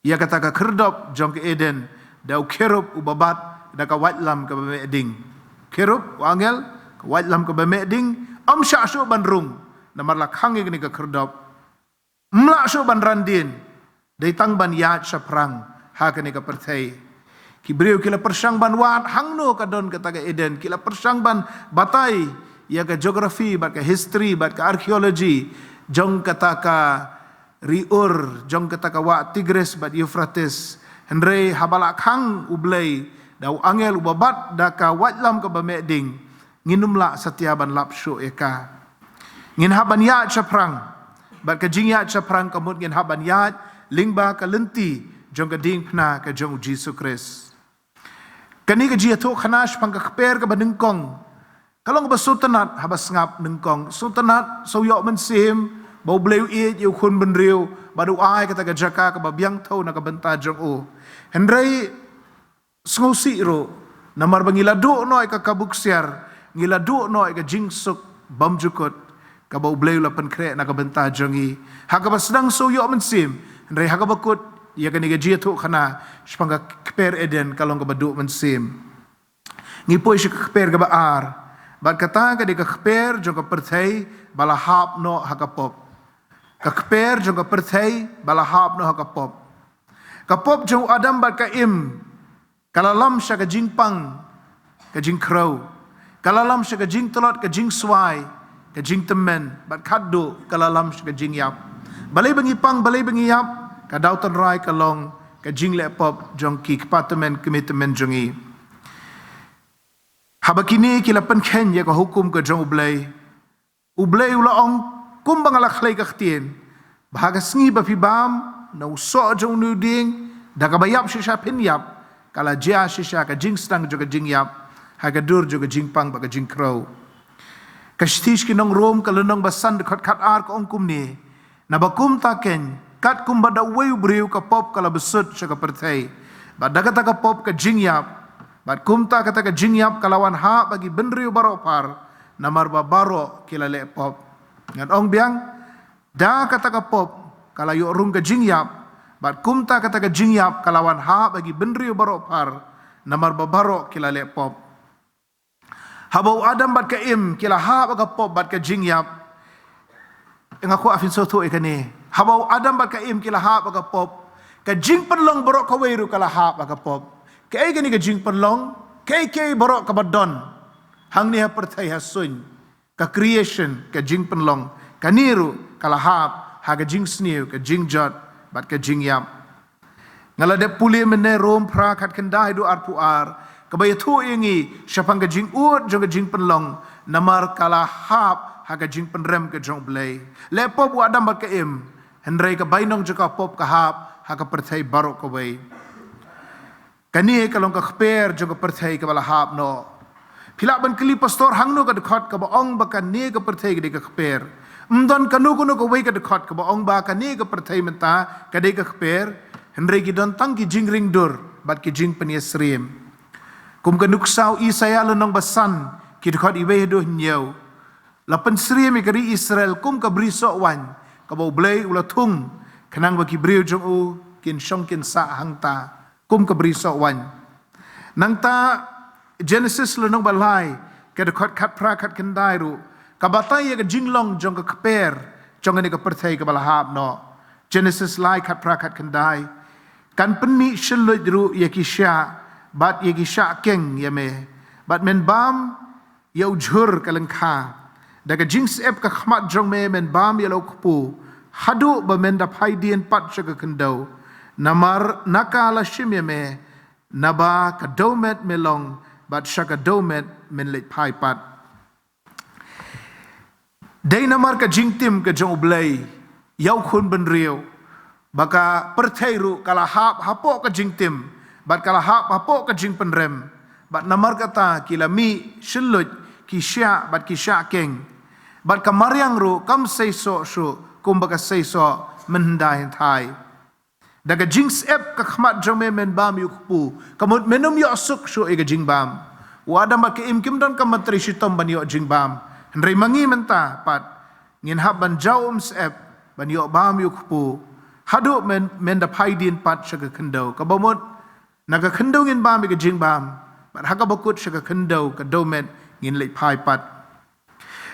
ïa kata ka khyrdop jong ka Eden da u kherub uba bat da ka waitlam kaba meh ding. Kherub, u angel, ka waitlam kaba meh ding, ym shah shuh ban rung, namar la khang ïa kane ka khyrdop. Ym lah shuh ban ran dien, dei tang ban ïaid shaphrang ha kane ka pyrthei. Ki briew ki la pyrshang ban wad hangno ka don kata ka Eden, ki la pyrshang ban batai ïa ka geography bad ka history bad ka archaeology jong kata ka ri Ur, jong kata ka wah Tigris bad Euphrates. Hynrei haba la khang U Blei da u angel uba bat da ka waitlam kaba meh ding, ngin ym lah satia ban lap shuh ïa ka. Ngin hap ban ïaid shaphrang. Bad ka jingïaid shaphrang ka mut ngin hap ban ïaid lyngba ka lynti jong ka diengphna ka jong U Jisu Khrist. Kane ka jingïathuhkhana shaphang ka kper kaba nyngkong ka long kaba sngewtynnat haba sngap nyngkong. Sngewtynnat, sngewïoh mynsiem ba U Blei u ïeit ïa u khun bynriew bad u ai kata ka jaka kaba biang thew na ka bynta jong u. Hynrei sngewsih ruh, namar ba ngi la duh noh ïa ka kabu ksiar, ngi la duh noh ïa ka jingsuk bymjukut kaba U Blei u la pynkhreh na ka bynta jong ngi. Ha kaba sdang sngewïoh mynsiem, hynrei ha kaba kut ïa kane ka jingïathuhkhana shaphang ka kper Eden ka long kaba duh mynsiem. Ngi poi sha ka kper kaba ar. Bad kata ka dei ka kper jong ka pyrthei ba la hap noh ha ka pop. Ka kper jong ka pyrthei ba la hap noh ha ka pop. Ka pop jong u Adam bad ka Im ka la lam sha ka jingpang, ka jingkhrew. Ka la lam sha ka jingtlot, ka jingswai. ka jingtymmen, bad khadduh ka la lam sha ka jingïap. Balei ba ngi pang, balei ba ngi ïap, ka daw tynrai ka long ka jingleh pop jong ki kpa tymmen kmie tymmen jong ngi. Haba kine ki la pynkheiñ ïa ka hukum ka jong U Blei, U Blei u la ong, kumba nga la khlei ka ktien, ba ha ka sngi ba phi bam na u soh jong une u dieng, da kaba ïap shisha phin ïap, ka la jia shisha ka jingsdang jong ka jingïap ha ka dur jong ka jingpang bad ka jingkhrew. Ka shithi sha ki nong Rom ka lynnong ba san dkhot khatar ka ong kumne: Naba kumta keiñ, katkum ba da uwei u briew ka pop ka la bsut sha ka pyrthei, bad da kata ka pop ka jingïap, bad kumta kata ka jingïap ka la wan hap ha ki bynriew baroh phar, namar ba baroh ki la leh pop. Ngan ong biang, da kata ka pop ka la ïoh rung ka jingïap, bad kumta kata ka jingïap ka la wan hap ha ki bynriew baroh phar, namar ba baroh ki la leh pop. Haba u Adam bad ka Im ki la hap ha ka pop bad ka jingïap, nga kwah phin sngewthuh ïa kane. Haba u Adam bad ka Im ki la hap ha ka pop, ka jingpynlong baroh kawei ruh ka la hap ha ka pop. Kaei kane ka jingpynlong? Kaei kaei baroh kaba don hangne ha pyrthei ha suiñ, ka creation, ka jingpynlong, kane ruh ka la hap ha ka jingsniew, ka jingjot bad ka jingïap. Nga la dep pule mynne Rom phra khatkhyndai haduh arphew ar, kaba ïathuh ïa ngi shaphang ka jingud jong ka jingpynlong, namar ka la hap ha ka jingpynrem ka jong U Blei. Leh pop u Adam bad ka Im, hynrei ka bainong jong ka pop ka hap ha ka pyrthei baroh kawei. Kane ka long ka kper jong ka pyrthei kaba la hap noh. Phi lah ban kylli pastor hangno ka dkhot kaba ong ba kane ka pyrthei ka dei ka kper. Ym don kano kano kawei ka dkhot kaba ong ba kane ka pyrthei mynta ka dei ka kper, hynrei ki don tang ki jingring dur bad ki jingpynïasyriem. Kum ka nuksa u Isaïah lynnong ba san, ki dkhot iwei haduh hynñiew. La pynsyriem ïa ka ri Israel kum ka bri soh waiñ, kaba U Blei u la thung, khnang ba ki briew jong u kin shong kin sah hangta kum ka bri soh waiñ. Nangta Genesis lynnong ba lai, ka dkhot khatphra khatkhyndai ruh ka batai ïa ka jinglong jong ka kper jong kane ka pyrthei kaba la hap noh. Genesis lai khatphra khatkhyndai: Kan pynmih shylluid ruh ïa ki shiah, bad ïa ki shiah keng ïa me, bad men bam ïa u jhur ka lyngkha. Da ka jingsyep ka khmat jong me men bam ïa la u kpu, haduh ba men da phai dien pat sha ka khyndew. Namar na ka la shim ïa me, naba ka dewmet me long, bad sha ka dewmet men leit phai pat. Dei namar ka jingtim ka jong U Blei ïa u khun bynriew, ba ka pyrthei ruh ka la hap hapoh ka jingtim, bad ka la hap hapoh ka jingpynrem, bad namar kata ki la mih shylluid ki shiah bad ki shiah keng, bad ka mariang ruh kam seisoh shuh kumba ka seisoh mynhyndai hynthai. Da ka jingsyep ka khmat jong me men bam ïa u kpu, ka mut men ym ïoh suk shuh ïa ka jingbam. U Adam bad ka Im kim don ka ban trei shitom ban ïoh jingbam, hynrei ma ngi mynta pat ngin hap ban jaw umsyep ban ïoh bam ïa u kpu, haduh men, men da phai dien pat sha ka khyndew. Kaba mut na ka khyndew ngin bam ïa ka jingbam, bad ha kaba kut sha ka khyndew ka dewmet ngin leit phai pat.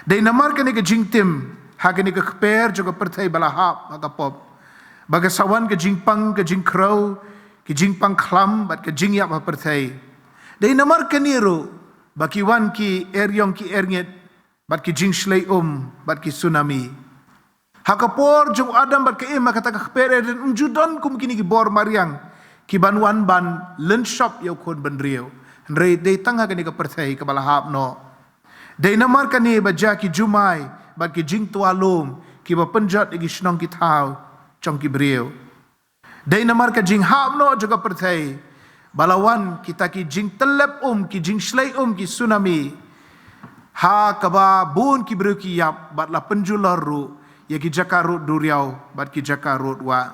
Dei namar kane ka jingtim ha kane ka kper jong ka pyrthei ba la hap ha ka pop, ba ka sa wan ka jingpang, ka jingkhrew, ka jingpang khlam bad ka jingïap ha pyrthei. Dei namar kane ruh ba ki wan ki eriong ki erngit, bad ki jingshlei um, bad ki tsunami. Ha ka por jong u Adam bad ka Im ha kata ka kper Eden, ym ju don kum kine ki bor mariang ki ban wan ban lynshop ïa u khun bynriew. Hynrei dei tang ha kane ka pyrthei kaba la hap noh. Dei namar kane ba jia ki jumai bad ki jingtwa lum kiba pynjot ïa ki shnong ki thaw jong ki briew. Dei namar ka jinghap noh jong ka pyrthei ba la wan kita ki jingtyllep um, ki jingshlei um, ki tsunami, ha kaba bun ki briew ki ïap bad la pynjulor ruh ïa ki jaka rud duriaw bad ki jaka rud wah.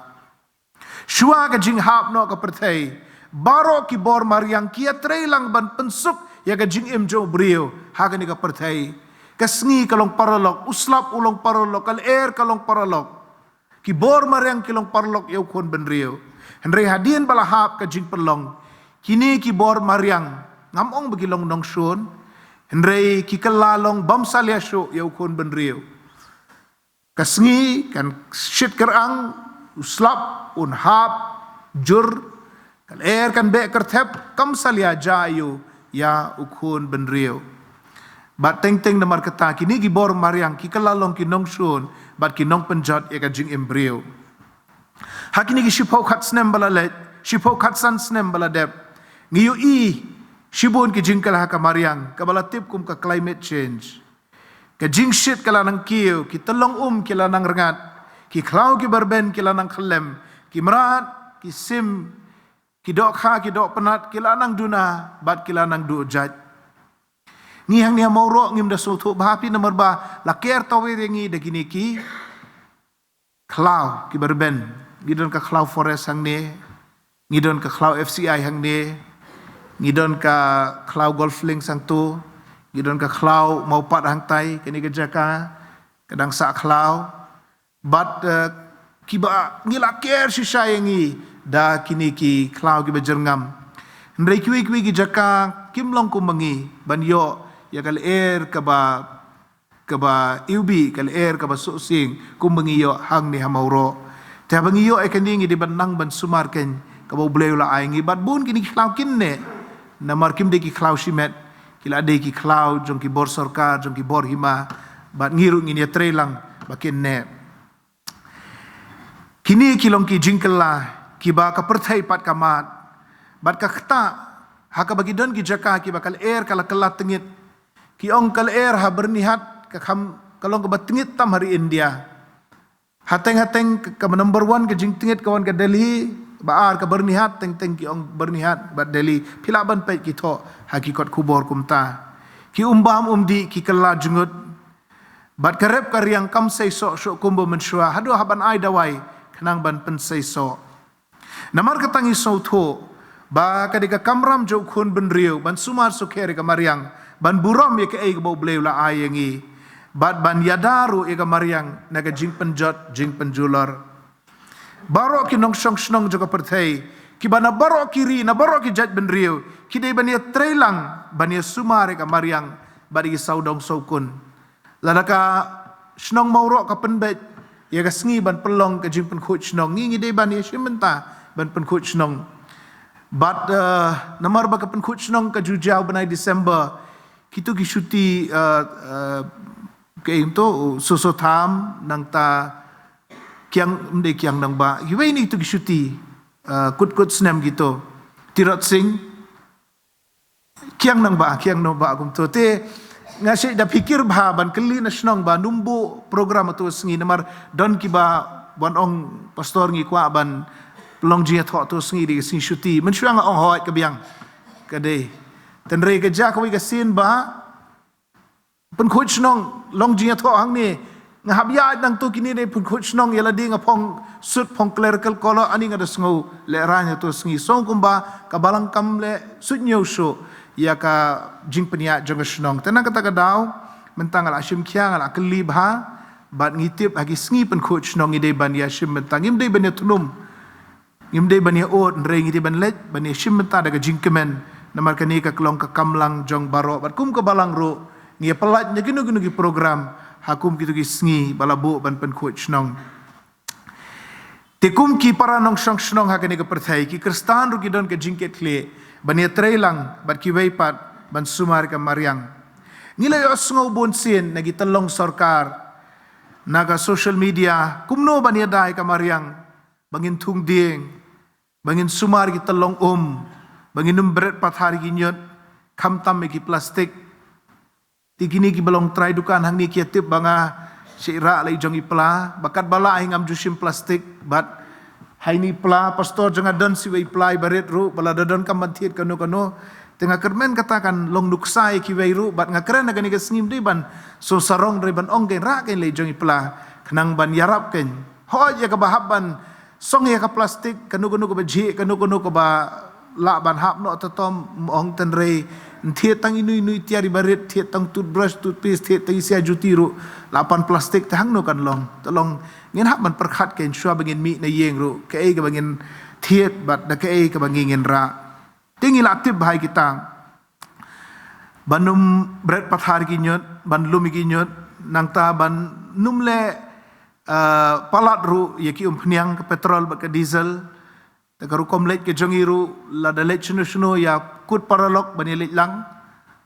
Shuwa ka jinghap noh ka pyrthei, baroh ki bor mariang ki ïatrei lang ban pynsuk ïa ka jingim jong u briew ha kane ka pyrthei. Ka sngi ka long paralok, u slap u long paralok, ka lyer ka long paralok. Ki bor mariang ki long paralok ïa u khun bynriew. Hynrei hadien ba la hap ka jingpynlong, kine ki bor mariang, ngam ong ba ki long nongshun, hynrei ki kylla long bym salia shuh ïa u khun bynriew. Ka sngi kan shit kyrang, u slap un hap jur, ka lyer kan beh kyrthep, kam salia ja ïa u, ïa u khun bynriew. Bad teng teng namar kata kine ki bor mariang ki kylla long ki nongshun bad ki nongpynjot ïa ka jingim briew. Ha kine ki shiphew khat snem ba la leit, shiphew khat san snem ba la dep, ngi ïohi shibun ki jingkylla ha ka mariang kaba la tip kum ka climate change. Ka jingshit ka la nang kiew, ki tyllong um ki la nang rngat, ki khlaw ki ba rben ki la nang khyllem, ki mrad, ki sim, ki dohkha, ki dohpynat ki la nang duna bad ki la nang duh jait. Ngi hangne ha Mawroh ngim da sngewthuh bha phi namar ba la ker tawei ïa ngi da kine ki khlaw ki ba rben. Ngi don ka khlaw forest hangne, ngi don ka khlaw F C I hangne, ngi don ka khlaw Golf Links hangto, ngi don ka khlaw Mawpat hangtai, kane ka jaka ka dang sah khlaw. Bad, eh, kiba ngi la ker shisha ïa ngi da kine ki khlaw kiba jyrngam. Hynrei kiwei kiwei ki jaka kim long kum ma ngi ban ïoh ïa ka lyer kaba, kaba iwbih, ka lyer kaba suhsing kum ma ngi ïoh hangne ha Mawroh. Te haba ngi ïoh ïa kane ngi dei ban nang ban sumar kein kaba U Blei u la ai ngi bad bun kine ki khlaw kin neh. Namar kim dei ki khlaw shimet, ki la dei ki khlaw jong ki bor sorkar, jong ki bor hima, bad ngi ruh ngin ïatreilang ba kin neh. Kine ki long ki jingkylla kiba ka pyrthei pat ka mad bad ka ktah ha kaba ki don ki jaka kiba ka lyer ka la kylla tngit. Ki ong ka lyer ha Byrnihat ka kham ka long kaba tngit tam ha ri India. Hateng hateng ka, ka number one ka jingtngit ka wan ka Delhi, ba ar ka Byrnihat, teng teng ki ong Byrnihat bad Delhi. Phi lah ban peit ki thoh ha ki kot khubor kumta. Ki um bam um dih, ki kylla jngut. Bad ka rep ka riang kam seisoh shuh kumba mynshuwa haduh haba ai dawai khnang ban pynseisoh. Namar kata ngi sngewthuh ba ka dei ka kamram jong u khun bynriew ban sumar sukher ïa ka mariang, ban burom ïa kaei kaba U Blei u la ai ïa ngi bad ban ïada ruh ïa ka mariang na ka jingpynjot jingpynjulor. Baroh ki nongshong shnong jong ka pyrthei kiba na baroh ki ri, na baroh ki jait bynriew, ki dei ban ïatreilang ban ïasumar ïa ka mariang bad ïa ki sawdong sawkun. Lada ka shnong Mawroh ka pynbeit ïa ka sngi ban pynlong ka jingpynkhuid shnong, ngi ngi dei ban ïashim bynta ban pynkhuid shnong. Bad, eh, namar ba ka pynkhuid shnong ka ju jaw bnai December, kito ki shuti, eh, eh, ka ing to, Soso Tham, nangta Kiang, ym dei Kiang Nangbah, kiwei ne kito ki shuti, eh, kut kut snem kito, Tirot Sing, Kiang Nangbah, Kiang Nangbah kumto. Te nga shu da phikir bha ban kylli na shnong ba ym buh program hato sngi namar don kiba wan ong pastor ngi kwah ban long jingïathoh hato sngi dei ka sngi shuti. Mynshuwa nga ong hooid ka biang. Ka dei. Tynrai ka jia kawei ka sien ba pynkhuid shnong long jingïathoh hangne. Nga hap ïaid nangto kine dei pynkhuid shnong ïa lade nga phong suit phong clerical collar ani nga da sngew lehraiñ hato sngi. Song kumba ka balang kam leh suitñiew shuh ïa ka jingpynïaid jong ka shnong. Te na kata ka daw mynta nga la shim khia nga la kylli bha bad ngi tip ha ki sngi pynkhuid shnong ngi dei ban ïashim bynta ngim dei ban ïathnum. Ngim dei ban ïa ud, hynrei ngi dei ban leit ban ïashim bynta da ka jingkmen. Namar kane ka long ka kamlang jong baroh bad kum ka balang ruh ngi ïa pyllait na kino kino ki program ha kum kito ki sngi ba la buh ban pynkhuid shnong. Te kum ki para nongshong shnong ha kane ka pyrthei ki Khristan ruh ki don ka jingkitkhlieh ban ïatreilang bad kiwei pat ban sumar ka mariang. Ngi la ïohsngew bun sien na ki tyllong sorkar, na ka social media kumno ban ïada ïa ka mariang. Ba ngin thung dieng, ba ngin sumar ki tyllong um, ba ngin ym bret pathar ki ñiut, khamtam ïa ki plastik. Te kine kiba long trai dukan hangne ki ïa tip ba nga shu rah la i jong i pla, ba katba lah hi ngam ju shim plastik, bad ha ini i pla pastor jong nga don siwei i pla iba rit ruh, ba lada donkam ban thied kano kano. Te nga kyrmen kata kan long nuksa ïa kiwei ruh, bad nga kren ha kane ka sngi ym dei ban sngewsarong, hynrei ban ong kein rah kein la i jong i pla khnang ban ïarap kein. Hooid ïa kaba hap ban song ïa ka plastik, kano kano kaba jhieh, kano kano kaba lah ban hap noh, te tom ong tynrai, thied tang inu inu i tiar iba rit, thied tang toothbrush, toothpaste, thied tang i sia juti ruh la pan plastik, te hangno kan long? Te long ngin hap ban pyrkhat kein shuwa ba ngin mih na ïing ruh, kaei kaba ngin thied bad da kaei kaba ngin, ngin rah. Te ngi la tip bha ïa kita. Ban ym bret pathar ki ñiut, ban lum ïa ki ñiut, nangta ban ym leh, eh, palat ruh ïa ki umphniang ka petrol bad ka diesel. Te ka rukom leit ka jong i ruh lada leit shano shano ïa kut paralok ban ïa leit lang.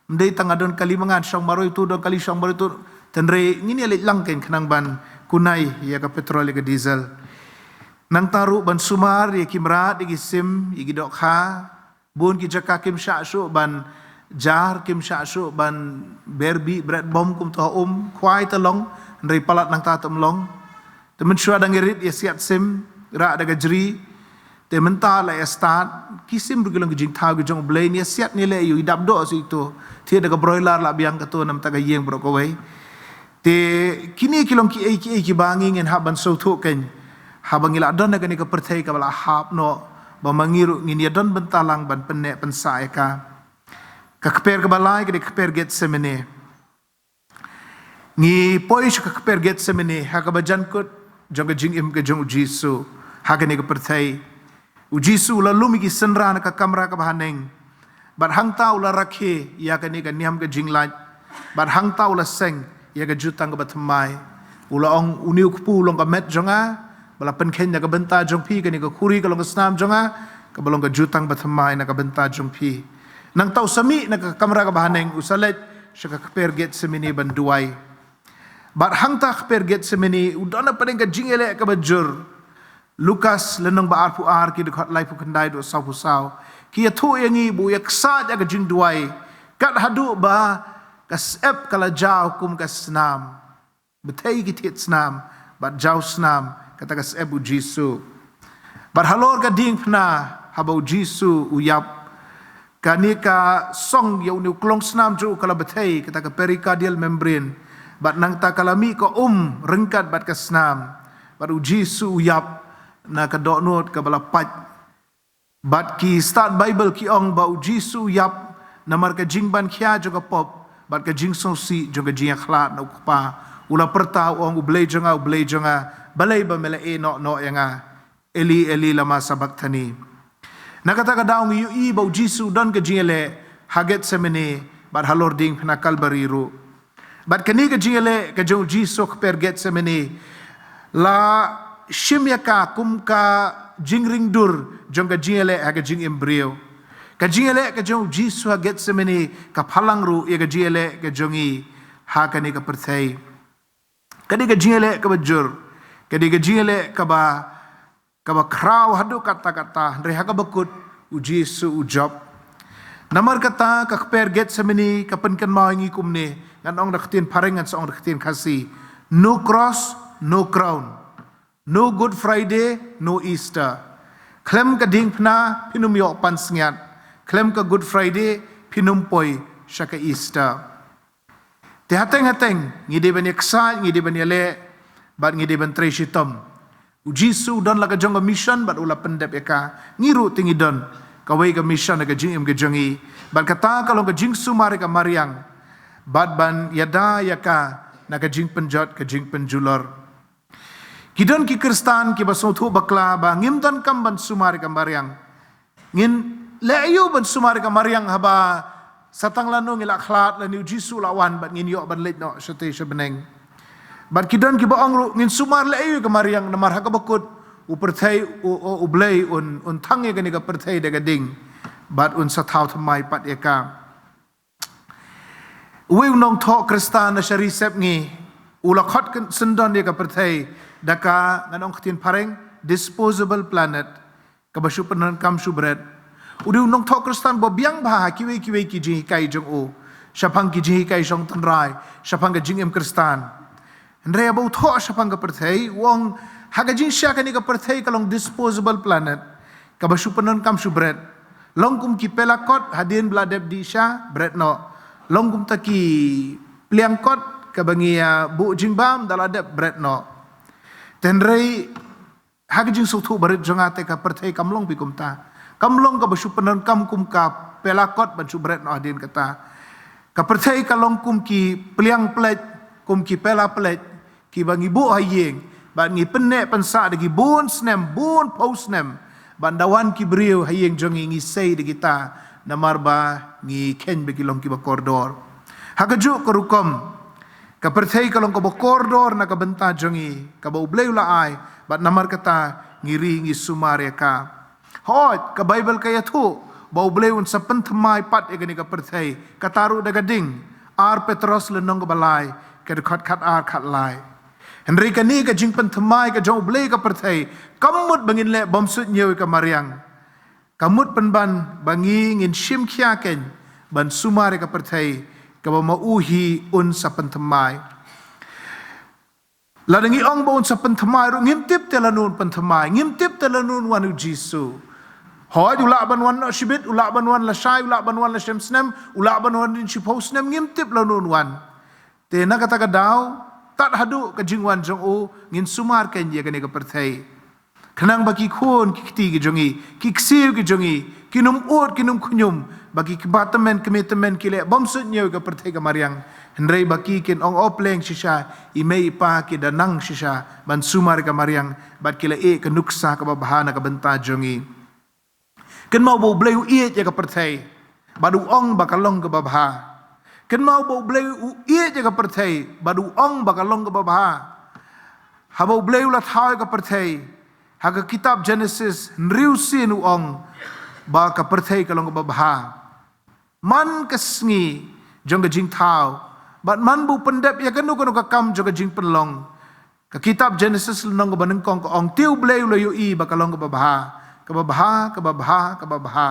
Ym dei tang nga don kali ma nga, shong marwei tu, don kali shong marwei tu. Tynrai ngin ïa leit lang kein khnang ban kunai ïa ka petrol ïa ka diesel. Nangta ruh ban sumar ïa ki mrad, ïa ki sim, ïa ki dohkha. Bun ki jaka kim shah shuh ban jar, kim shah shuh ban ber bih bret bom kumta, um khwai ta long, hynrei palat nangta tam long. Te mynshuwa dang ïa rit ïa siat sim, rah da ka jri. Te mynta la ïa start, ki sim ruh ki long ki jingthaw ki jong U Blei, ïa siat ïa leh ïa u, i dap doh shuh ito. Thied da ka broiler la biang kato namar ka ïing baroh kawei. Te kine ki long kiei kiei kiba ngi ngin hap ban sngewthuh kein. Haba ngi la don ha kane ka pyrthei kaba la hap noh, ba ma ngi ruh ngin ïa don bynta lang ban pynneh pynsah ïa ka. Ka kper kaba lai ka dei ka kper Gethsemane. Ngi poi sha ka kper Gethsemane ha kaba jan kut jong ka jingim ka jong U Jisu ha kane ka pyrthei. U Jisu u la lum ïa ki synran ha ka kamra kaba haneng. Bad hangta u la rakhe ïa kane ka niam ka jinglait. Bad hangta u la seng ïa ka jutang kaba thymmai. U la ong, une u kpu u long ka met jong nga, ba la pynkheiñ na ka bynta jong phi, kane ka khuri ka long ka snam jong nga, kaba long ka jutang ba thymmai na ka bynta jong phi. Nangta u sa mih na ka kamra kaba haneng, u sa leit sha ka kper Gethsemane ban duwai. Bad hangta kper Gethsemane, u don hapdeng ka jingïaleh kaba jur. Lukas lynnong ba arphew ar, ki dkhot laiphew khyndai haduh sawphew saw. Ki ïathuh ïa ngi ba u ïaksaid ïa ka jingduwai kat haduh ba ka syep ka la jaw kum ka snam. Bthei ki thied snam bad jaw snam, kata ka syep U Jisu. Bad halor ka diengphna, haba U Jisu u ïap, kane ka song ïa une u klong snam jong u ka la bthei, kata ka pericardial membrane. Bad nangta ka la mih ka um ryngkat bad ka snam. Bad U Jisu u ïap na ka dohnud kaba la pait. Bad ki stad Baibl ki ong ba U Jisu u ïap namar ka jingban khia jong ka pop bad ka jingsngewsih jong ka jingïakhlad na U Kpa. U la pyrta u ong, U Blei jong nga, U Blei jong nga, balei ba me la ïehnoh noh ïa nga. Eli, Eli, lama sabakthani. Na kata ka daw ngi ïohi ba U Jisu u don ka jingïaleh ha Gethsemane bad halor diengphna Kalbari ruh. Bad kane ka jingïaleh ka jong U Jisu ha kper Gethsemane la shim ïa ka kum ka jingringdur jong ka jingïaleh ha ka jingim briew. Ka jingïaleh ka jong U Jisu ha Gethsemane ka phalang ruh ïa ka jingïaleh ka jong ngi ha kane ka pyrthei. Ka dei ka jingïaleh kaba jur, ka dei ka jingïaleh kaba kaba khraw haduh katta katta, hynrei ha kaba kut U Jisu u jop. Namar kata ka kper Gethsemane ka pynkynmaw ïa ngi kumne, ngan ong da ka ktien Phareng, ngan sa ong da ka ktien Khasi. No cross, no crown. No Good Friday, no Easter. Khlem ka diengphna phin ym ïoh pansngiat. Khlem ka Good Friday phin ym poi sha ka Easter. Te hateng hateng ngi dei ban ïaksaid, ngi dei ban ïaleh bad ngi dei ban trei shitom. U Jisu u don la ka jong ka mission bad u la pyndep ïa ka. Ngi ruh te ngi don kawei ka mission ha ka jingim ka jong ngi. Bad kata ka long ka jingsumar ïa ka mariang bad ban ïada ïa ka na ka jingpynjot, ka jingpynjulor. Ki don ki Khristan kiba sngewthuh bakla ba ngim donkam ban sumar ïa ka mariang. Ngin leh aïu ban sumar ïa ka mariang haba sa tang lano ngi la khlad, lano U Jisu la wan bad ngin ïoh ban leit noh shatei sha bneng. Bad ki don kiba ong ruh, ngin sumar leh aïu ïa ka mariang namar ha kaba kut u pyrthei, u, u, U Blei un, un thang ïa kane ka pyrthei da ka ding bad un sa thaw thymmai pat ïa ka. Uwei u nongthoh Khristan na sha Reserve ngi u la khot syndon ïa ka pyrthei da ka, ngan ong ka ktien Phareng, disposable planet, kaba shu pyndonkam shu bret. U dei u nongthoh Khristan ba biang bha ha kiwei kiwei ki jinghikai jong u, shaphang ki jinghikai shong tynrai, shaphang ka jingim Khristan. Hynrei haba u thoh shaphang ka pyrthei, u ong, ha ka jingshai kane ka pyrthei ka long disposable planet, kaba shu pyndonkam shu bret. Long kum ki pela kot, hadien ba la dep dih sha, bret noh. Long kumta ki pliang kot kaba ngi ïa buh jingbam, da la dep, bret noh. Te hynrei ha ka jingsngewthuh barit jong nga te ka pyrthei kam long phi kumta. Kam long kaba shu pyndonkam kum ka pela kot ban shu bret noh hadien kata. Ka pyrthei ka long kum ki pliang pleit, kum ki pela pleit, kiba ngi buh ha ïing bad ngi pynneh pynsah da ki bun snem, bun phew snem. Bad da wan ki briew ha ïing jong ngi, ngi sei da kita namar ba ngi kheiñ ba ki long kiba kordor. Ha kajuh ka rukom, ka pyrthei ka long kaba kordor na ka bynta jong ngi, kaba U Blei u la ai, bad namar kata ngi ri ngi sumar ïa ka. Hooid, ka Baibl ka ïathuh, ba U Blei un sa pynthymmai pat ïa kane ka pyrthei, kata ruh da ka ding, Ar Petros lynnong kaba lai, ka dkhot khat ar khat lai. Hynrei kane ka jingpynthymmai ka jong U Blei ka pyrthei, kam mut ba ngin leh bymsuidñiew ïa ka mariang. Ka mut pynban ba ngi ngin shim khia keiñ ban sumar ïa ka pyrthei, kaba ma u hi un sa pynthymmai. Lada ngi ong ba un sa pynthymmai ruh, ngim tip te lano un pynthymmai, ngim tip te lano un wan U Jisu. Hooid, u lah ban wan noh shibit, u lah ban wan lashai, u lah ban wan lashem snem, u lah ban wan dien shiphew snem, ngim tip lano un wan. Te na kata ka daw, tad haduh ka jingwan jong u, ngin sumar keiñ ïa kane ka pyrthei. Khnang ba ki khun ki kti ki jong ngi, ki ksiew ki jong ngi, kin ym ud, kin ym khñium, ba ki kba tymmen kmie tymmen, ki leh bymsuidñiew ïa ka pyrthei ka mariang. Hynrei ba ki kin ong, O Blei, shisha i mei i pa ki da nang shisha ban sumar ïa ka mariang, bad ki la ïeh ka nuksa kaba bha na ka bynta jong ngi. Kynmaw ba U Blei u ïeit ïa ka pyrthei, bad u ong ba ka long kaba bha. Kynmaw ba U Blei u ïeit ïa ka pyrthei, bad u ong ba ka long kaba bha. Haba U Blei u la thaw ïa ka pyrthei, ha ka kitab Genesis, hynriew sien u ong ba ka pyrthei ka long kaba bha. Man ka sngi jong ka jingthaw, bad man ba u pyndep ïa kano kano ka kam jong ka jingpynlong, ka kitab Genesis lynnong kaba nyngkong ka ong, te U Blei u la ïohi ba ka long kaba bha, kaba bha, kaba bha, kaba bha.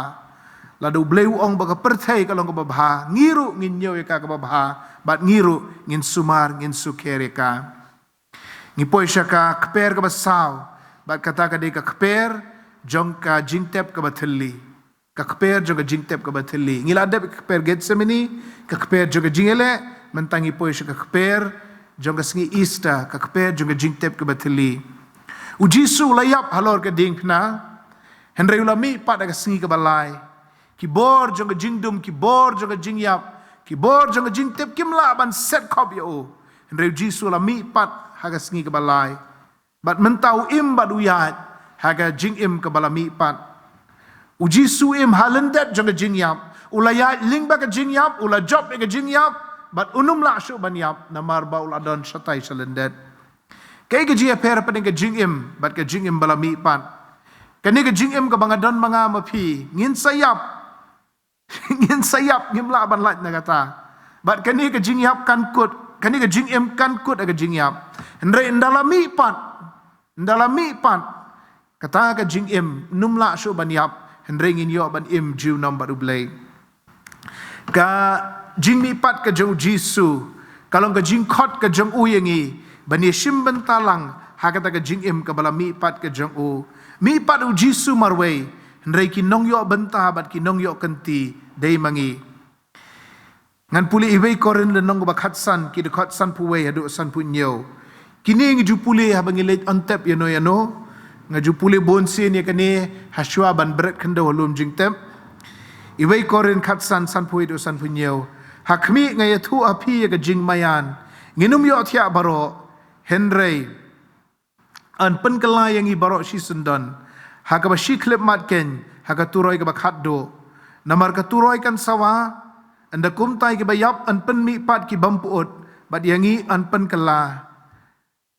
Lada U Blei u ong ba ka pyrthei ka long kaba bha, ngi ruh ngin ñiew ïa ka kaba bha, bad ngi ruh ngin sumar, ngin sukher ïa ka. Ngi poi sha ka kper kaba saw, bad kata ka dei ka kper jong ka jingtep kaba thylli. Ka kper jong ka jingtep kaba thylli. Ngi la dep ka kper Gethsemane, ka kper jong ka jingïaleh, mynta ngi poi sha ka kper jong ka sngi Easter, ka kper jong ka jingtep kaba thylli. U Jisu u la ïap halor ka diengphna, hynrei u la mihpat ha ka sngi kaba lai. Ki bor jong ka jingdum, ki bor jong ka jingïap, ki bor jong ka jingtep kim lah ban set khop ïa u. Hynrei U Jisu u la mihpat ha ka sngi kaba lai. Bad mynta u im bad u ïaid ha ka jingim kaba la mihpat. U Jisu u im ha lyndet jong ka jingïap. U la ïaid lyngba ka jingïap, u la jop ïa ka jingïap, bad un ym lah shuh ban ïap, namar ba u la don shatai sha lyndet. Kaei ka jingïapher hapdeng ka jingim bad ka jingim ba la mihpat? Kane ka jingim kaba nga don ma nga ma phi, ngin sa ïap. Ngin sa ïap, ngim lah ban lait na kata. Bad kane ka jingïap kan kut, kane ka jingim kan kut ha ka jingïap. Hynrei ynda la mihpat, ynda la mihpat, kata ka jingim, un ym lah shuh ban ïap, hynrei ngin ïoh ban im junom bad U Blei. Ka jingmihpat ka jong U Jisu ka long ka jingkhot ka jong u ïa ngi ban ïashim bynta lang ha kata ka jingim kaba la mihpat ka jong u. Mihpat U Jisu marwei, hynrei ki nongïoh bynta bad ki nongïoh kynti dei ma ngi. Ngan pule Iwei Korinth lynnong kaba khatsan, ki dkhot sanphew wei haduh sanphew hynñiew. Kine ngi ju pule haba ngi leit ontep ïano ïano. Nga ju pule bun sien ïa kane hashwa ban bret khyndew ha lum jingtep. Iwei Korinth khatsan, sanphew wei haduh sanphew hynñiew. Ha khmih nga ïathuh ha phi ïa ka jingmaïan, ngin ym ïohthiah baroh, hynrei yn pynkylla ïa ngi baroh shisyndon, ha kaba shi khyllipmat keiñ, ha ka turoi kaba khatduh. Namar ka turoi kan sawa, ynda kumta ïa kiba ïap yn pynmihpat ki bym pyut, bad ïa ngi yn pynkylla.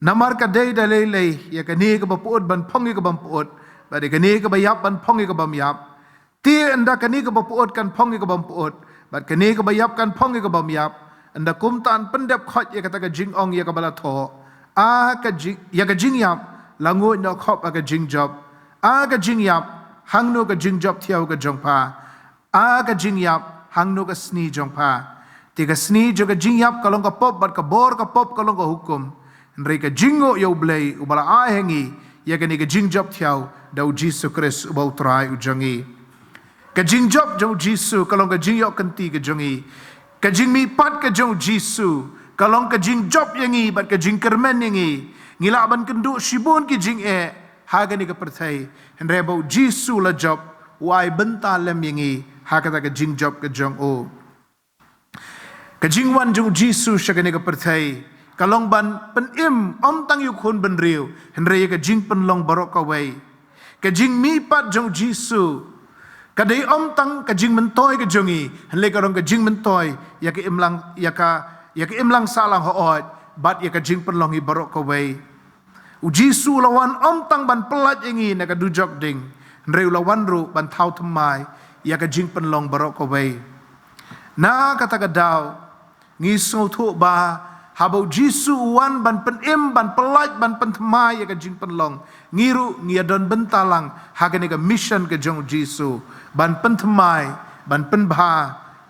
Namar ka dei da lei lei ïa kane kaba pyut ban phong ïa ka bym pyut, bad ïa kane kaba ïap ban phong ïa ka bym ïap. Te ynda kane kaba pyut kan phong ïa ka bym pyut, bad kane kaba ïap kan phong ïa ka bym ïap, ynda kumta yn pyndep khoit ïa kata ka jingong ïa kaba la thoh: A ka jing, ïa ka jingïap, la nguid noh khop ha ka jingjop. A ka jingïap, hangno ka jingjop thiaw ka jong pha? A ka jingïap, hangno ka sni jong pha? Te ka sni jong ka jingïap ka long ka pop, bad ka bor ka pop ka long ka hukum. Hynrei ka jingnguh ïa U Blei uba la ai ha ngi ïa kane ka jingjop thiaw da U Jisu Khrist uba U Trai u jong ngi. Ka jingjop jong U Jisu ka long ka jingïoh kynti ka jong ngi. Ka jingmihpat ka jong U Jisu ka long ka jingjop ïa ngi bad ka jingkyrmen ïa ngi. Ngi lah ban kynduh shibun ki jingeh ha kane ka pyrthei, hynrei ba U Jisu la jop, u ai bynta lem ïa ngi ha kata ka jingjop ka jong u. Ka jingwan jong U Jisu sha kane ka pyrthei ka long ban pynim ym tang ïa u khun bynriew, hynrei ïa ka jingpynlong baroh kawei. Ka jingmihpat jong U Jisu ka dei ym tang ka jingmyntoi ka jong ngi, hynrei ka long ka jingmyntoi ïa ka imlang, ïa ka, ïa ka imlang sahlang hooid, bad ïa ka jingpynlong ngi baroh kawei. U Jisu u la wan ym tang ban pyllait ïa ngi na ka dujok ding, hynrei u la wan ruh ban thaw thymmai ïa ka jingpynlong baroh kawei. Na kata ka daw, ngi sngewthuh ba haba u Jisu u wan ban pynim, ban pyllait, ban pynthymmai ïa ka jingpynlong, ngi ruh ngi ïa don bynta lang ha kane ka mission ka jong u Jisu, ban pynthymmai, ban pynbha,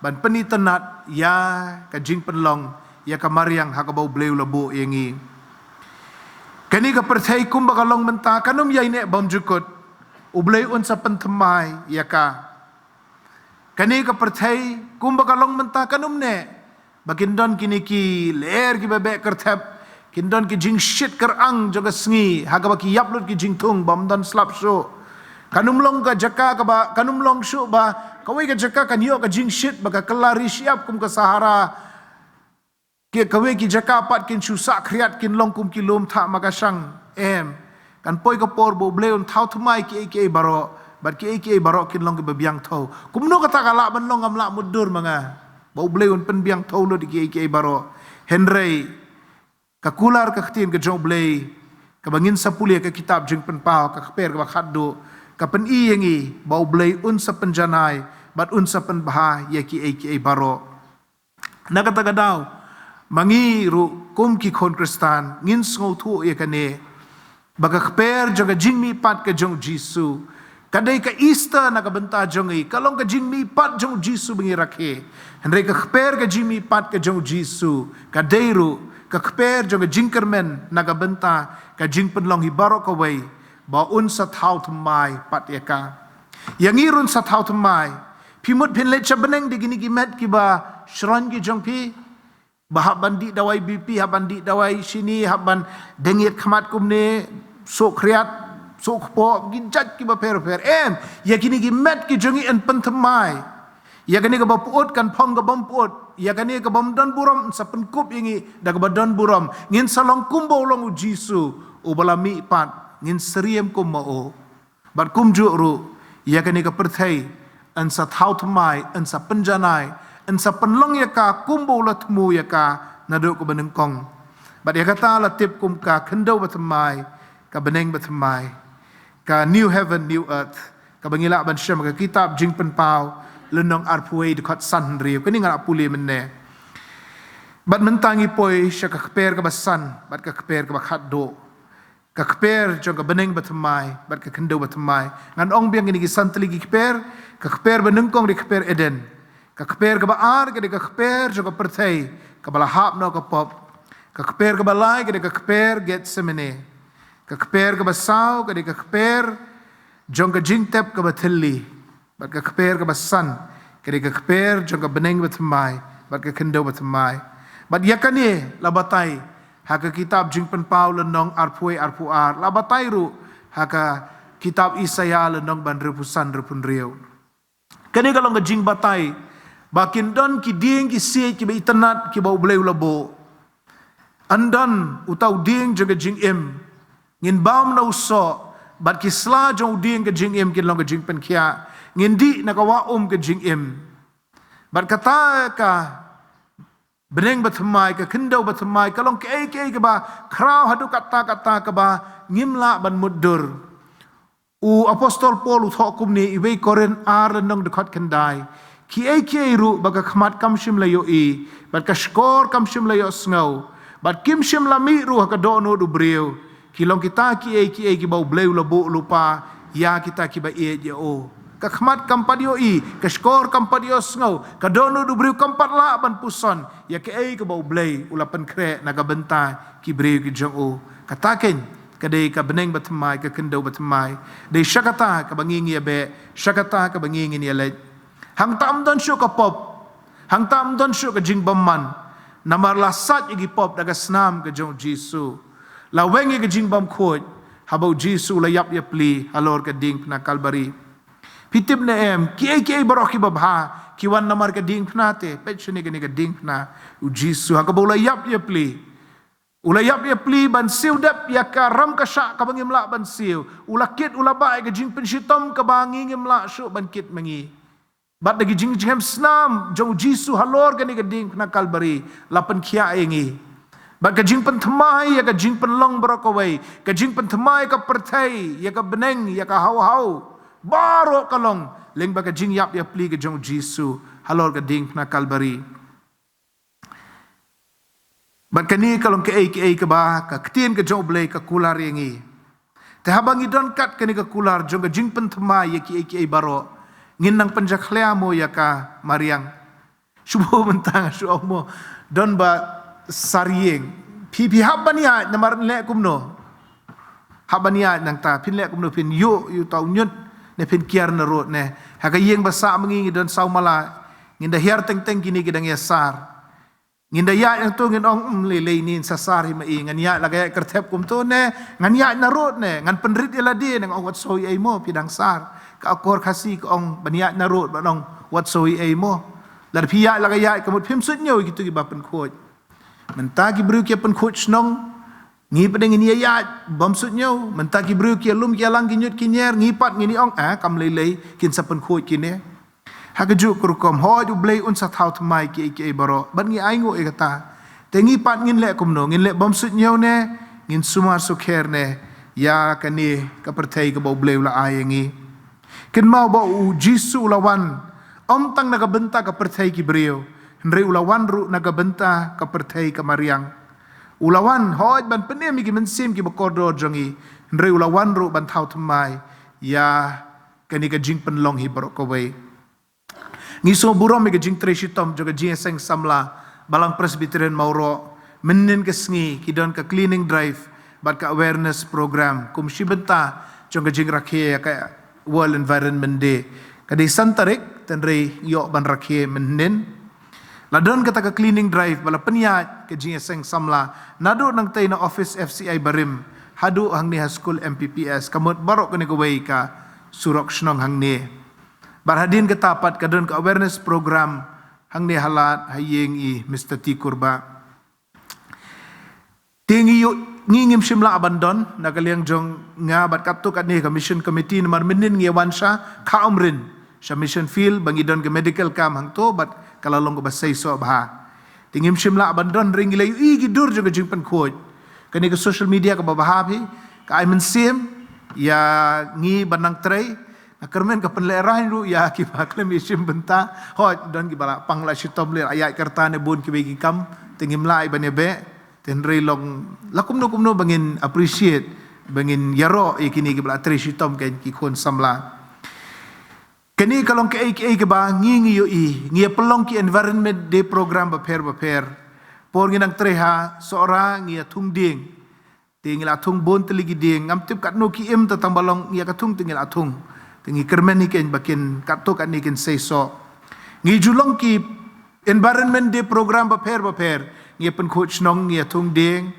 ban pynitynnad ïa ka jingpynlong ïa ka mariang ha kaba U Blei u la buh ïa ngi. Kane ka pyrthei kumba ka long mynta kan ym ïai neh bymjukut. U Blei un sa pynthymmai ïa ka. Kane ka pyrthei kumba ka long mynta kan ym neh, ba kin don kine ki lyer kiba beh kyrthep, kin don ki jingshit kyrang jong ka sngi ha kaba ki ïap lut ki jingthung bym don slap shuh. Kan ym long ka jaka kaba, kan ym long shuh ba kawei ka jaka kan ïoh ka jingshit ba ka kylla ri shyiap kum ka Sahara. Ki kawei ki jaka pat kin shu sah khriat, kin long kum ki lum thah makashang. Em, kan poi ka por ba U Blei un thaw thymmai kiei kiei baroh, bad kiei kiei baroh kin long kiba biang thew. Kumno kata ka lah ban long, ngam lah mutdur ma nga, ba U Blei un pynbiang thew lut ïa kiei kiei baroh. Hynrei ka kular ka ktien ka jong U Blei kaba ngin sa pule ha ka kitab Jingpynpaw, ka kper kaba khatduh, ka pyni ïa ngi ba U Blei un sa pynjanai bad un sa pynbha ïa kiei kiei baroh. Na kata ka daw, ma ngi ruh kum ki khun Khristan ngin sngewthuh ïa kane, ba ka kper jong ka jingmihpat ka jong u Jisu ka dei ka Easter na ka bynta jong ngi, ka long ka jingmihpat jong u Jisu ba ngi rakhe. Hynrei ka kper ka jingmihpat ka jong u Jisu ka dei ruh ka kper jong ka jingkyrmen na ka bynta ka jingpynlong hi baroh kawei, ba un sa thaw thymmai pat ïa ka. Ïa ngi ruh un sa thaw thymmai. Phi mut phin leit sha bneng da kine ki met kiba shroiñ ki jong phi, ba hap ban dih dawai B P, hap ban dih dawai shini, hap ban deng ïit khmat kumne, suk khriat, suk kpoh, ki jait kiba pher pher. Em, ïa kine ki met ki jong ngi yn pynthymmai. Ïa kane kaba pyut kan phong kaba ym pyut. Ïa kane kaba ym don burom yn sa pynkup ïa ngi da kaba don burom. Ngin sa long kumba u long u Jisu, uba la mihpat, ngin syriem kum ma u. Bad kumjuh ruh, ïa kane ka pyrthei yn sa thaw thymmai, yn sa pynjanai, yn sa pynlong ïa ka kumba u la thmu ïa ka naduh kaba nyngkong. Bad ïa kata la tip kum ka khyndew bathymmai, ka bneng bathymmai, ka new heaven, new earth, kaba ngi lah ban shem ha ka kitab Jingpynpaw, lynnong arphew wei, dkhot san hynriew. Kane nga la pule mynne. Bad mynta ngi poi sha ka kper kaba san bad ka kper kaba khatduh. Ka kper jong ka bneng bathymmai bad ka khyndew bathymmai. Ngan ong biang kine ki san tylli ki kper. Ka kper banyngkong dei ka kper Eden. Ka kper kaba ar ka dei ka kper jong ka pyrthei kaba la hap noh ka pop. Ka kper kaba lai ka dei ka kper Gethsemane. Ka kper kaba saw ka dei ka kper jong ka jingtep kaba thylli. Bad ka kper kaba san ka dei ka kper jong ka bneng bathymmai bad ka khyndew bathymmai. Bad ïa kane la batai ha ka kitab Jingpynpaw lynnong arphew wei, arphew ar, la batai ruh ha ka kitab Isaïah lynnong ba hynriewphew san, hynriewphew hynriew. Kane ka long ka jingbatai ba kin don ki dieng ki siej kiba itynnad kiba U Blei u la buh. Yn don uta u dieng jong ka jingim. Ngin bam na u soh, bad ki sla jong u dieng ka jingim kin long ka jingpynkhiah. Ngin dih na ka wah um ka jingim. Bad kata ka bneng bathymmai, ka khyndew bathymmai, ka long kaei kaei kaba khraw haduh katta katta kaba ngim lah ban mutdur. U Apostol Paul u thoh kumne, Iwei Korinth ar lynnong dkhot khyndai. Kiei kiei ruh ba ka khmat kam shym la ïohi, bad ka shkor kam shym la ïohsngew, bad kim shym la mih ruh ha ka dohnud u briew, ki long kita kiei kiei kiba U Blei u la buh lypa ïa kita kiba ïeit ïa u. Ka khmat kam pat ïohi, ka shkor kam pat ïohsngew, ka dohnud u briew kam pat lah ban puson ïa kaei kaba U Blei u la pynkhreh na ka bynta ki briew ki jong u. Kata keiñ ka dei ka bneng bathymmai, ka khyndew bathymmai. Dei sha kata kaba ngi ngi ïa beh, sha kata kaba ngi ngin ïa leit. Hangta ym don shuh ka pop, hangta ym don shuh ka jingbymman, namar la sait ïa ki pop da ka snam ka jong u Jisu. La weng ïa ka jingbymkhuid haba u Jisu u la ïap ïapli halor ka diengphna Kalbari. Phi tip ne em, kiei kiei baroh kiba bha ki wan namar ka diengphna te, peit shane kane ka diengphna u Jisu ha kaba u la ïap ïapli. U la ïap ïapli ban siew dep ïa ka ram ka shah kaba ngim lah ban siew. U la kit, u la bah ïa ka jingpynshitom kaba ngi ngim lah shuh ban kit ma ngi. Bad da ki jingjem snam jong u Jisu halor kane ka diengphna Kalbari la pynkhiah ïa ngi. Bad ka jingpynthymmai ïa ka jingpynlong baroh kawei, ka jingpynthymmai ïa ka pyrthei, ïa ka bneng, ïa ka haw haw, baroh ka long lyngba ka jingïap ïapli ka jong u Jisu halor ka diengphna Kalbari. Bad kane ka long kaei kaei kaba ka ktien ka jong U Blei ka kular ïa ngi. Te haba ngi don kat kane ka kular jong ka jingpynthymmai ïa kiei kiei baroh, ngin nang pynjakhlia mo ïa ka mariang? Shu ba mynta nga shu ong mo, don ba sar ïing. Phi, phi hap ban ïaid, namar leh kumno? Hap ban ïaid nangta, phin leh kumno, phin ïuh, ïuh tau ñiut, ne phin kiar na rud ne. Ha ka ïing ba sah ma ngi ngi don saw mala, ngin da hiar teng teng kine ki dang ïa sar. Ngin da ïaid nangto ngin ong, "Ym, lei lei nin sa sar hi ma i, ngan ïaid la ka ïaid kyrthep kumto ne, ngan ïaid na rud ne, ngan pynrit ïa lade ne, nga ong wat soi ei mo, phi dang sar." Ka akor Khasi ka ong ban ïaid na rud, ban ong wat soi ei mo. Lada phi ïaid la ka ïaid ka mut phim suidñiew ïa kito kiba pynkhuid. Mynta ki briew ki ïa pynkhuid shnong, ngi pat ngin ïa ïaid bym suidñiew. Mynta ki briew ki ïa lum ki ïa lang ki ñiut ki ñier, ngi pat ngin ïa ong, "Ah, kam lei lei, kin sa pynkhuid kine." Ha kajuh ka rukom, hooid U Blei un sa thaw thymmai kiei kiei baroh, bad ngi ainguh ïa kata. Te ngi pat ngin leh kumno, ngin leh bym suidñiew ne, ngin sumar sukher ne ïa kane ka pyrthei kaba U Blei u la ai ïa ngi? Kynmaw ba u Jisu u la wan ym tang na ka bynta ka pyrthei ki briew, hynrei u la wan ruh na ka bynta ka pyrthei ka mariang. U la wan hooid ban pynim ïa ki mynsiem kiba kordor jong ngi, hynrei u la wan ruh ban thaw thymmai ïa kane ka jingpynlong hi baroh kawei. Ngi sngewburom ïa ka jingtrei shitom jong ka Jingïaseng Samla Balang Presbyterian Mawroh. Mynhynnin ka sngi ki don ka cleaning drive bad ka awareness program kum shi bynta jong ka jingrakhe ïa ka World Environment Day. Ka dei san tarik, hynrei ïoh ban rakhe mynhynnin. La don kata ka cleaning drive ba la pynïaid ka Jingïaseng Samla naduh nangtei na office F C I barim haduh hangne ha skul M P P S, ka mut baroh kane kawei ka surok shnong hangne. Bad hadien kata pat ka don ka awareness program hangne ha lad ha ïing i Mister T Kurbah. Te ngi ïoh, ngi ngim shym lah ban don na ka liang jong nga bad katto katne ka mission committee, namar mynhynnin ngi wan sha Kha Umrin, sha mission field ba ngi don ka medical camp hangto bad ka la long kaba seisoh bha. Te ngim shym lah ban don, hynrei ngi la ïohi ki dur jong ka jingpynkhuid. Kane ka social media kaba bha phi, ka ai mynsiem ïa ngi ban nang trei. Nga kyrmen ka pynlehraiñ ruh ïa kiba khlem ïashim bynta. Hooid, don kiba la pang la shitom leh, la ïaid kyrta ne bun kiwei ki kam, te ngim lah ban ïabeh. Te hynrei long la kumno kumno ba ngin appreciate, ba ngin ïaroh ïa kine kiba la trei shitom, kein ki khun samla. Kane ka long kaei kaei kaba ngi ngi ïohi, ngi ïa pynlong ki Environment Day program bapher bapher. Por ngi nang trei ha Sohra ngi ïa thung dieng. Te ngi la thung bun tylli ki dieng, ngam tip katno ki im, tang ba long ngi ïa ka thung te ngi la thung. Te ngi kyrmen hi kein ba kin katto katne kin seisoh. Ngi ju long ki Environment Day program bapher bapher, ngi ïa pynkhuid shnong, ngi ïa thung dieng.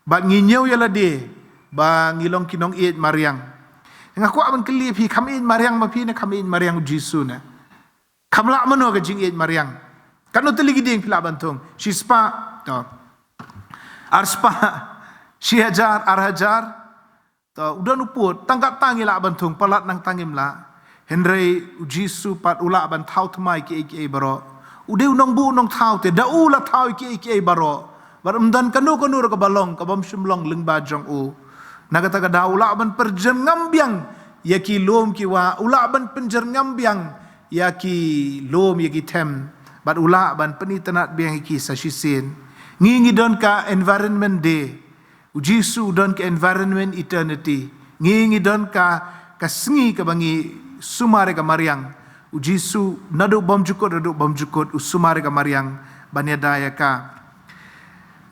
Bad ngi ñiew ïa lade ba ngi long ki nongïeit mariang. Nga kwah ban kylli phi, kham ïeit mariang ma phi ne kham ïeit mariang u Jisu ne? Kham lah mano ka jingïeit mariang? Katno tylli ki dieng phi lah ban thung? Shispah, to. Arspah, shi hajar, ar hajar. To, u don u pud, tang katta ngi lah ban thung, palat nangta ngim lah. Hynrei u Jisu pat u lah ban thaw thymmai kiei kiei baroh. U dei u nongbuh nongthaw, te da u la thaw kiei kiei baroh. Bad ym don kano kano ruh kaba long, kabym shym long lyngba jong u. Na kata ka daw u lah ban pynjyrngam biang ïa ki lum ki wah, u lah ban pynjyrngam biang ïa ki lum ïa ki them. Bad u lah ban pynitynnad biang ïa ki sa shisien. Ngi ngi don ka Environment Day. U Jisu u don ka Environment Eternity. Ngi ngi don ka, ka sngi kaba ngi sumar ïa ka mariang. U Jisu naduh bymjukut, naduh bymjukut, u sumar ïa ka mariang ban ïada ïa ka.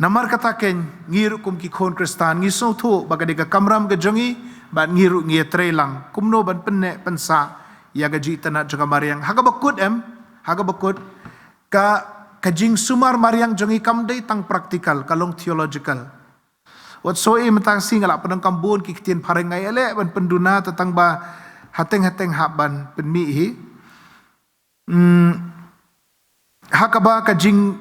Namar kata kein, ngi ruh kum ki khun Khristan, ngi sngewthuh ba ka dei ka kamram ka jong ngi, bad ngi ruh ngi ïa trei lang kumno ban pynneh pynsah ïa ka jingtynnad jong ka mariang. Ha kaba kut em, ha kaba kut, ka, ka jingsumar mariang jong ngi kam dei tang practical, ka long theological. Wat soi mynta ka sngi nga lah pyndonkam bun ki ktien phareng, nga ïaleh ban pynduna, tang ba hateng hateng hap ban pynmih hi. Hmm, ha kaba ka jing,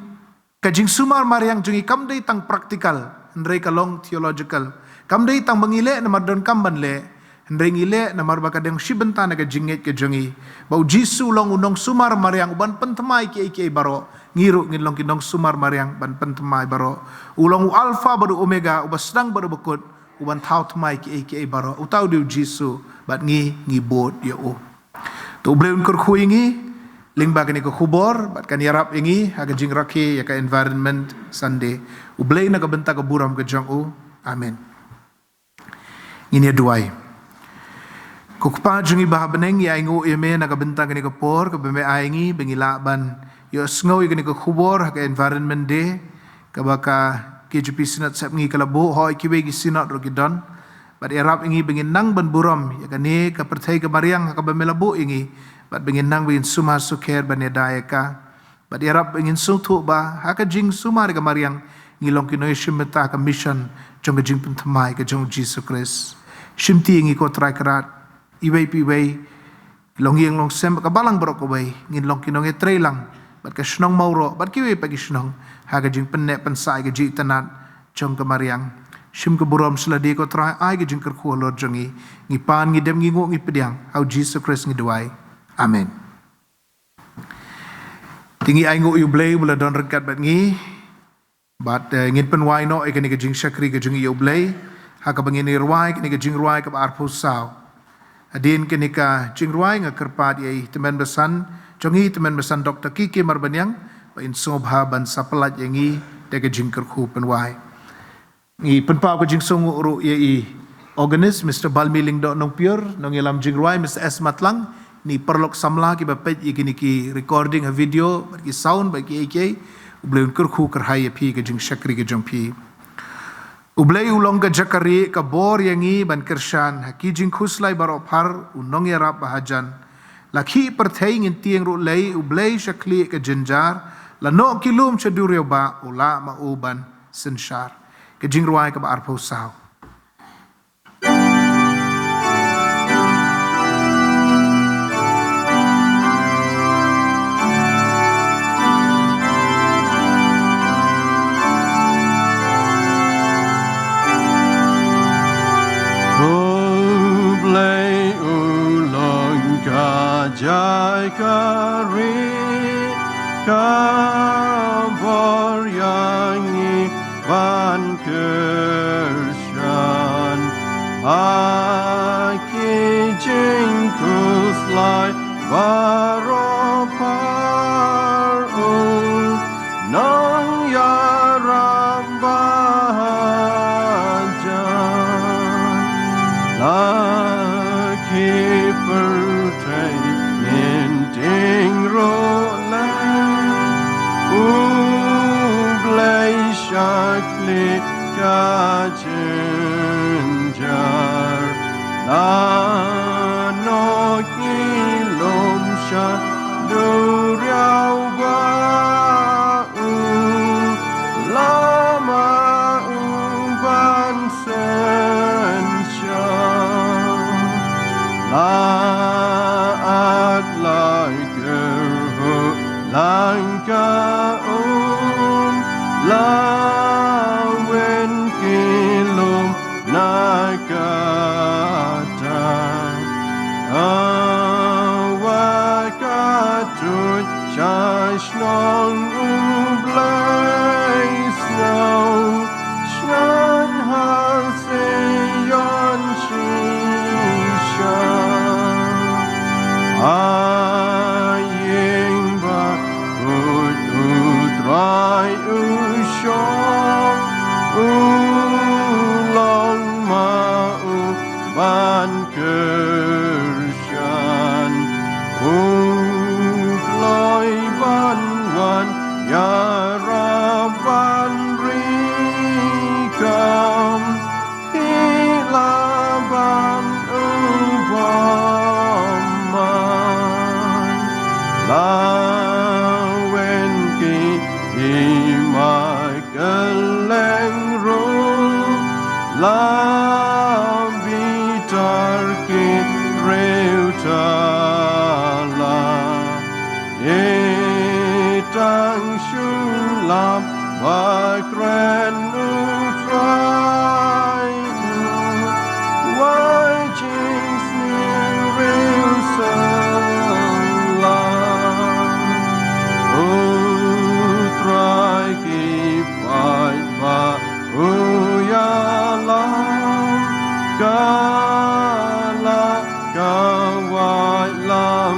ka jingsumar mariang jong ngi kam dei tang practical, hynrei ka long theological. Kam dei tang ba ngi leh namar donkam ban leh, hynrei ngi leh namar ba ka dang shi bynta na ka jingngeit ka jong ngi ba u Jisu u long u nongsumar mariang uban pynthymmai kiei kiei baroh. Ngi ruh ngin long ki nongsumar mariang ban pynthymmai baroh. U long u Alpha bad u Omega, uba sdang bad uba kut, uban thaw thymmai kiei kiei baroh. Uta u dei u Jisu, bad ngi ngi bud ïa u. To U Blei un kyrkhu ïa ngi lyngba kane ka khubor bad kan ïarap ïa ngi ha ka jingrakhe ïa ka Environment Sunday. U Blei na ka bynta ka burom ka jong u. Amen. Ngin ïa duwai. Ko Kpa jong ngi ba ha bneng, ngi ainguh ïa me na ka bynta kane ka por kaba me ai ngi ba ngi lah ban ïohsngew ïa kane ka khubor ha ka Environment Day kaba ka K J P Synod Sepngi ka la buh, hooid kiwei ki synod ruh ki don. Bad ïarap ïa ngi ba ngin nang ban burom ïa kane ka pyrthei ka mariang ha kaba me la buh ïa ngi, bad ba ngin nang ba ngin sumar sukher ban ïada ïa ka. Bad ïarap ba ngin sngewthuh ba ha ka jingsumar ïa ka mariang ngi long ki nongïashim bynta ha ka mission jong ka jingpynthymmai ka jong U Jisu Khrist. Shimti ïa ngi ko Trai Kynrad, iwei pa iwei, long ïing long sem, ka balang baroh kawei, ngin long ki nongïatreilang bad ka shnong Mawroh bad kiwei pat ki shnong ha ka jingpynneh pynsah ïa ka jingïatynnad jong ka mariang. Shim ka burom sha lade ko Trai, ai ka jingkyrkhu halor jong ngi. Ngi pan, ngi dem, ngi nguh, ngi pdiang, ha U Jisu Khrist ngi duwai. Amen. Te ngi ainguh ïa U Blei uba la don ryngkat bad ngi. Bad, eh, ngin pynwai noh ïa kane ka jingshakri ka jong ngi ïa U Blei ha kaba ngin ïa rwai kane ka jingrwai kaba arphew saw. Hadien kane ka jingrwai nga kyrpad ïa i tymmen basan jong ngi, tymmen basan Doktor K K Marbaniang, ba in sngewbha ban sa pynlait ïa ngi da ka jingkyrkhu pynwai. Ngi pynpaw ka jingsngewnguh ruh ïa i organist, Mister Balmi Lyngdoh Nongpyiur, nongïalam jingrwai, Mister S Matlang, ne i paralok samla kiba peit ïa kine ki recording ha video bad ki sound bad kiei kiei. U Blei un kyrkhu kyrhai ïa phi ha ka jingshakri ka jong phi. U Blei u long ka jaka rieh, ka bor ïa ngi ban kyrshan ha ki jingkhuslai baroh phar, u nongïarap ba hajan. La khih pyrthei ngin tieng ruh lei, U Blei sha khlieh ka jynjar, la noh ki lum sha duriaw bah, u lah ma u ban synshar. Ka jingrwai kaba arphew saw. U Blei u long ka jaka rieh, ka bor ïa ngi ban kyrshan ha ki jingkhuslai baroh phar, u nongïarap ba hajan. La khih pyrthei ngin tieng ruh lei, U Blei sha khlieh ka jynjar. La noh ki lum sha duriaw bah, u lah ma u ban synshar. La at la kyrhuh lang ka um, la wen ki lum na kata. Hawa ka tuid sha shnong U Blei sngew, shngaiñ ha Zion shisha. Ha ïing ba khuid U Trai u shong, u long ma u ban kyrshan. U kloi ban wan ïarap ban ri kam, phi lah ban u bymman. La wen ki hima kylleng ruh, la bitar ki riewthala. Ïeit tang shu lap ba kren U Trai, u wai jingsniew riewselam. U Trai ki paidbah u ïalam, ka la ka waitlam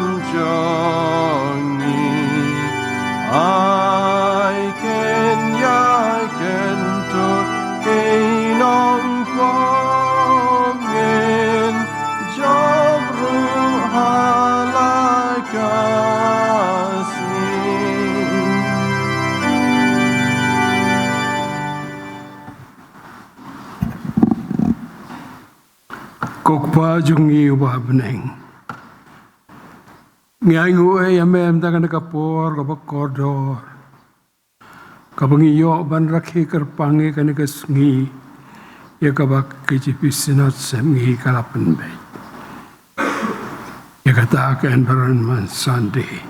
Ko Kpa jong ngi uba ha bneng, ngi ainguh ïa me mynta kane ka por kaba kordor, kaba ngi ïoh ban rakhe kyrpang ïa kane ka sngi, ïa kaba ka G B C Synod Seng ngi ka la pynbeit ïa kata ka Environment Sunday.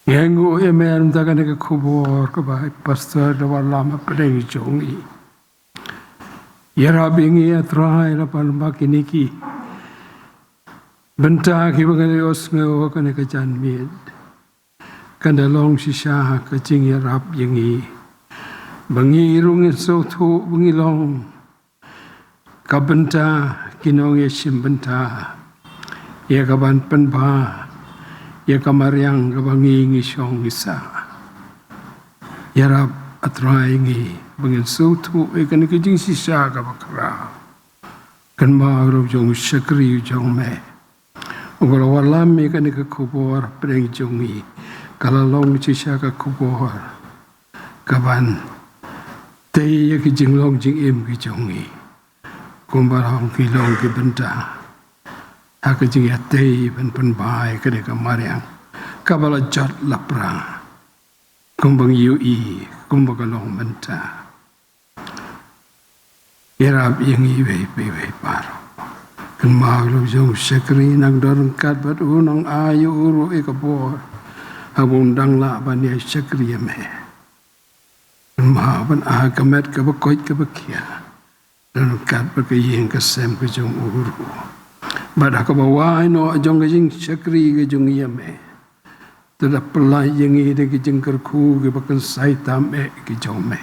Ngi ainguh ïa me mynta kane ka khubor kaba i Pastor da wallam ha pdeng jong ngi. Ïarap ïa ngi, A Trai, lyngba kine ki bynta kiba ngi la ïohsngew ha kane ka janmiet, kan da long shisha ka jingïarap ïa ngi, ba ngi ruh ngin sngewthuh ba ngi long ka bynta, ki nongïashim bynta ïa ka ban pynbha ïa ka mariang kaba ngi ngi shong ngi sah. Ïarap, A Trai, ïa ngi ba ngin sngewthuh ïa kane ka jingshisha kaba khraw. Kynmaw ruh jong u shakri jong me uba la wallam ïa kane ka khubor ha pdeng jong ngi, ka la long shisha ka khubor kaban tei ïa ki jinglong jingim ki jong ngi, kumba long ki long ki bynta ha ka jingïatei ban pynbha ïa kane ka mariang kaba la jot la pra, kumba ngi ïohi, kumba ka long mynta. Ïarap ïa ngi iwei pa iwei baroh. Kynmaw ruh jong u shakri, nang don ryngkat bad u, nang ai ïa u ruh ïa ka bor haba un dang lah ban ïa shakri ïa me. Kynmaw ban ai ka met kaba koit kaba khiah, don ryngkat bad ka ïing ka sem ka jong u ruh. Bad ha kaba wai noh jong ka jingshakri ka jong ngi ïa me, to da pyllait ïa ngi da ki jingkyrkhu kiba kynsai tam eh ki jong me.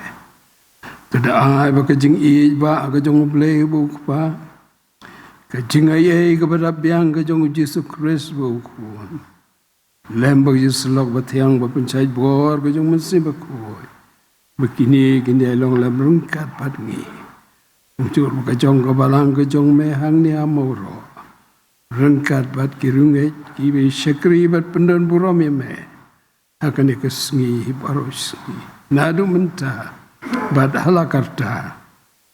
To da ai ba ka jingïeit ba ka jong U Blei uba u Kpa, ka jingaiei kaba dap biang ka jong U Jisu Khrist uba u Khun, lem bad ka jingsyllok bathiang ba pynshait bor ka jong U Mynsiem Bakhuid, ba kine kin ïai long lem ryngkat bad ngi. Kumjuh ruh ka jong ka balang ka jong me hangne ha Mawroh, ryngkat bad ki riewngeit kiba shakri bad pyndon burom ïa me ha kane ka sngi baroh sngi, naduh mynta bad hala karta.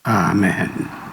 Amen.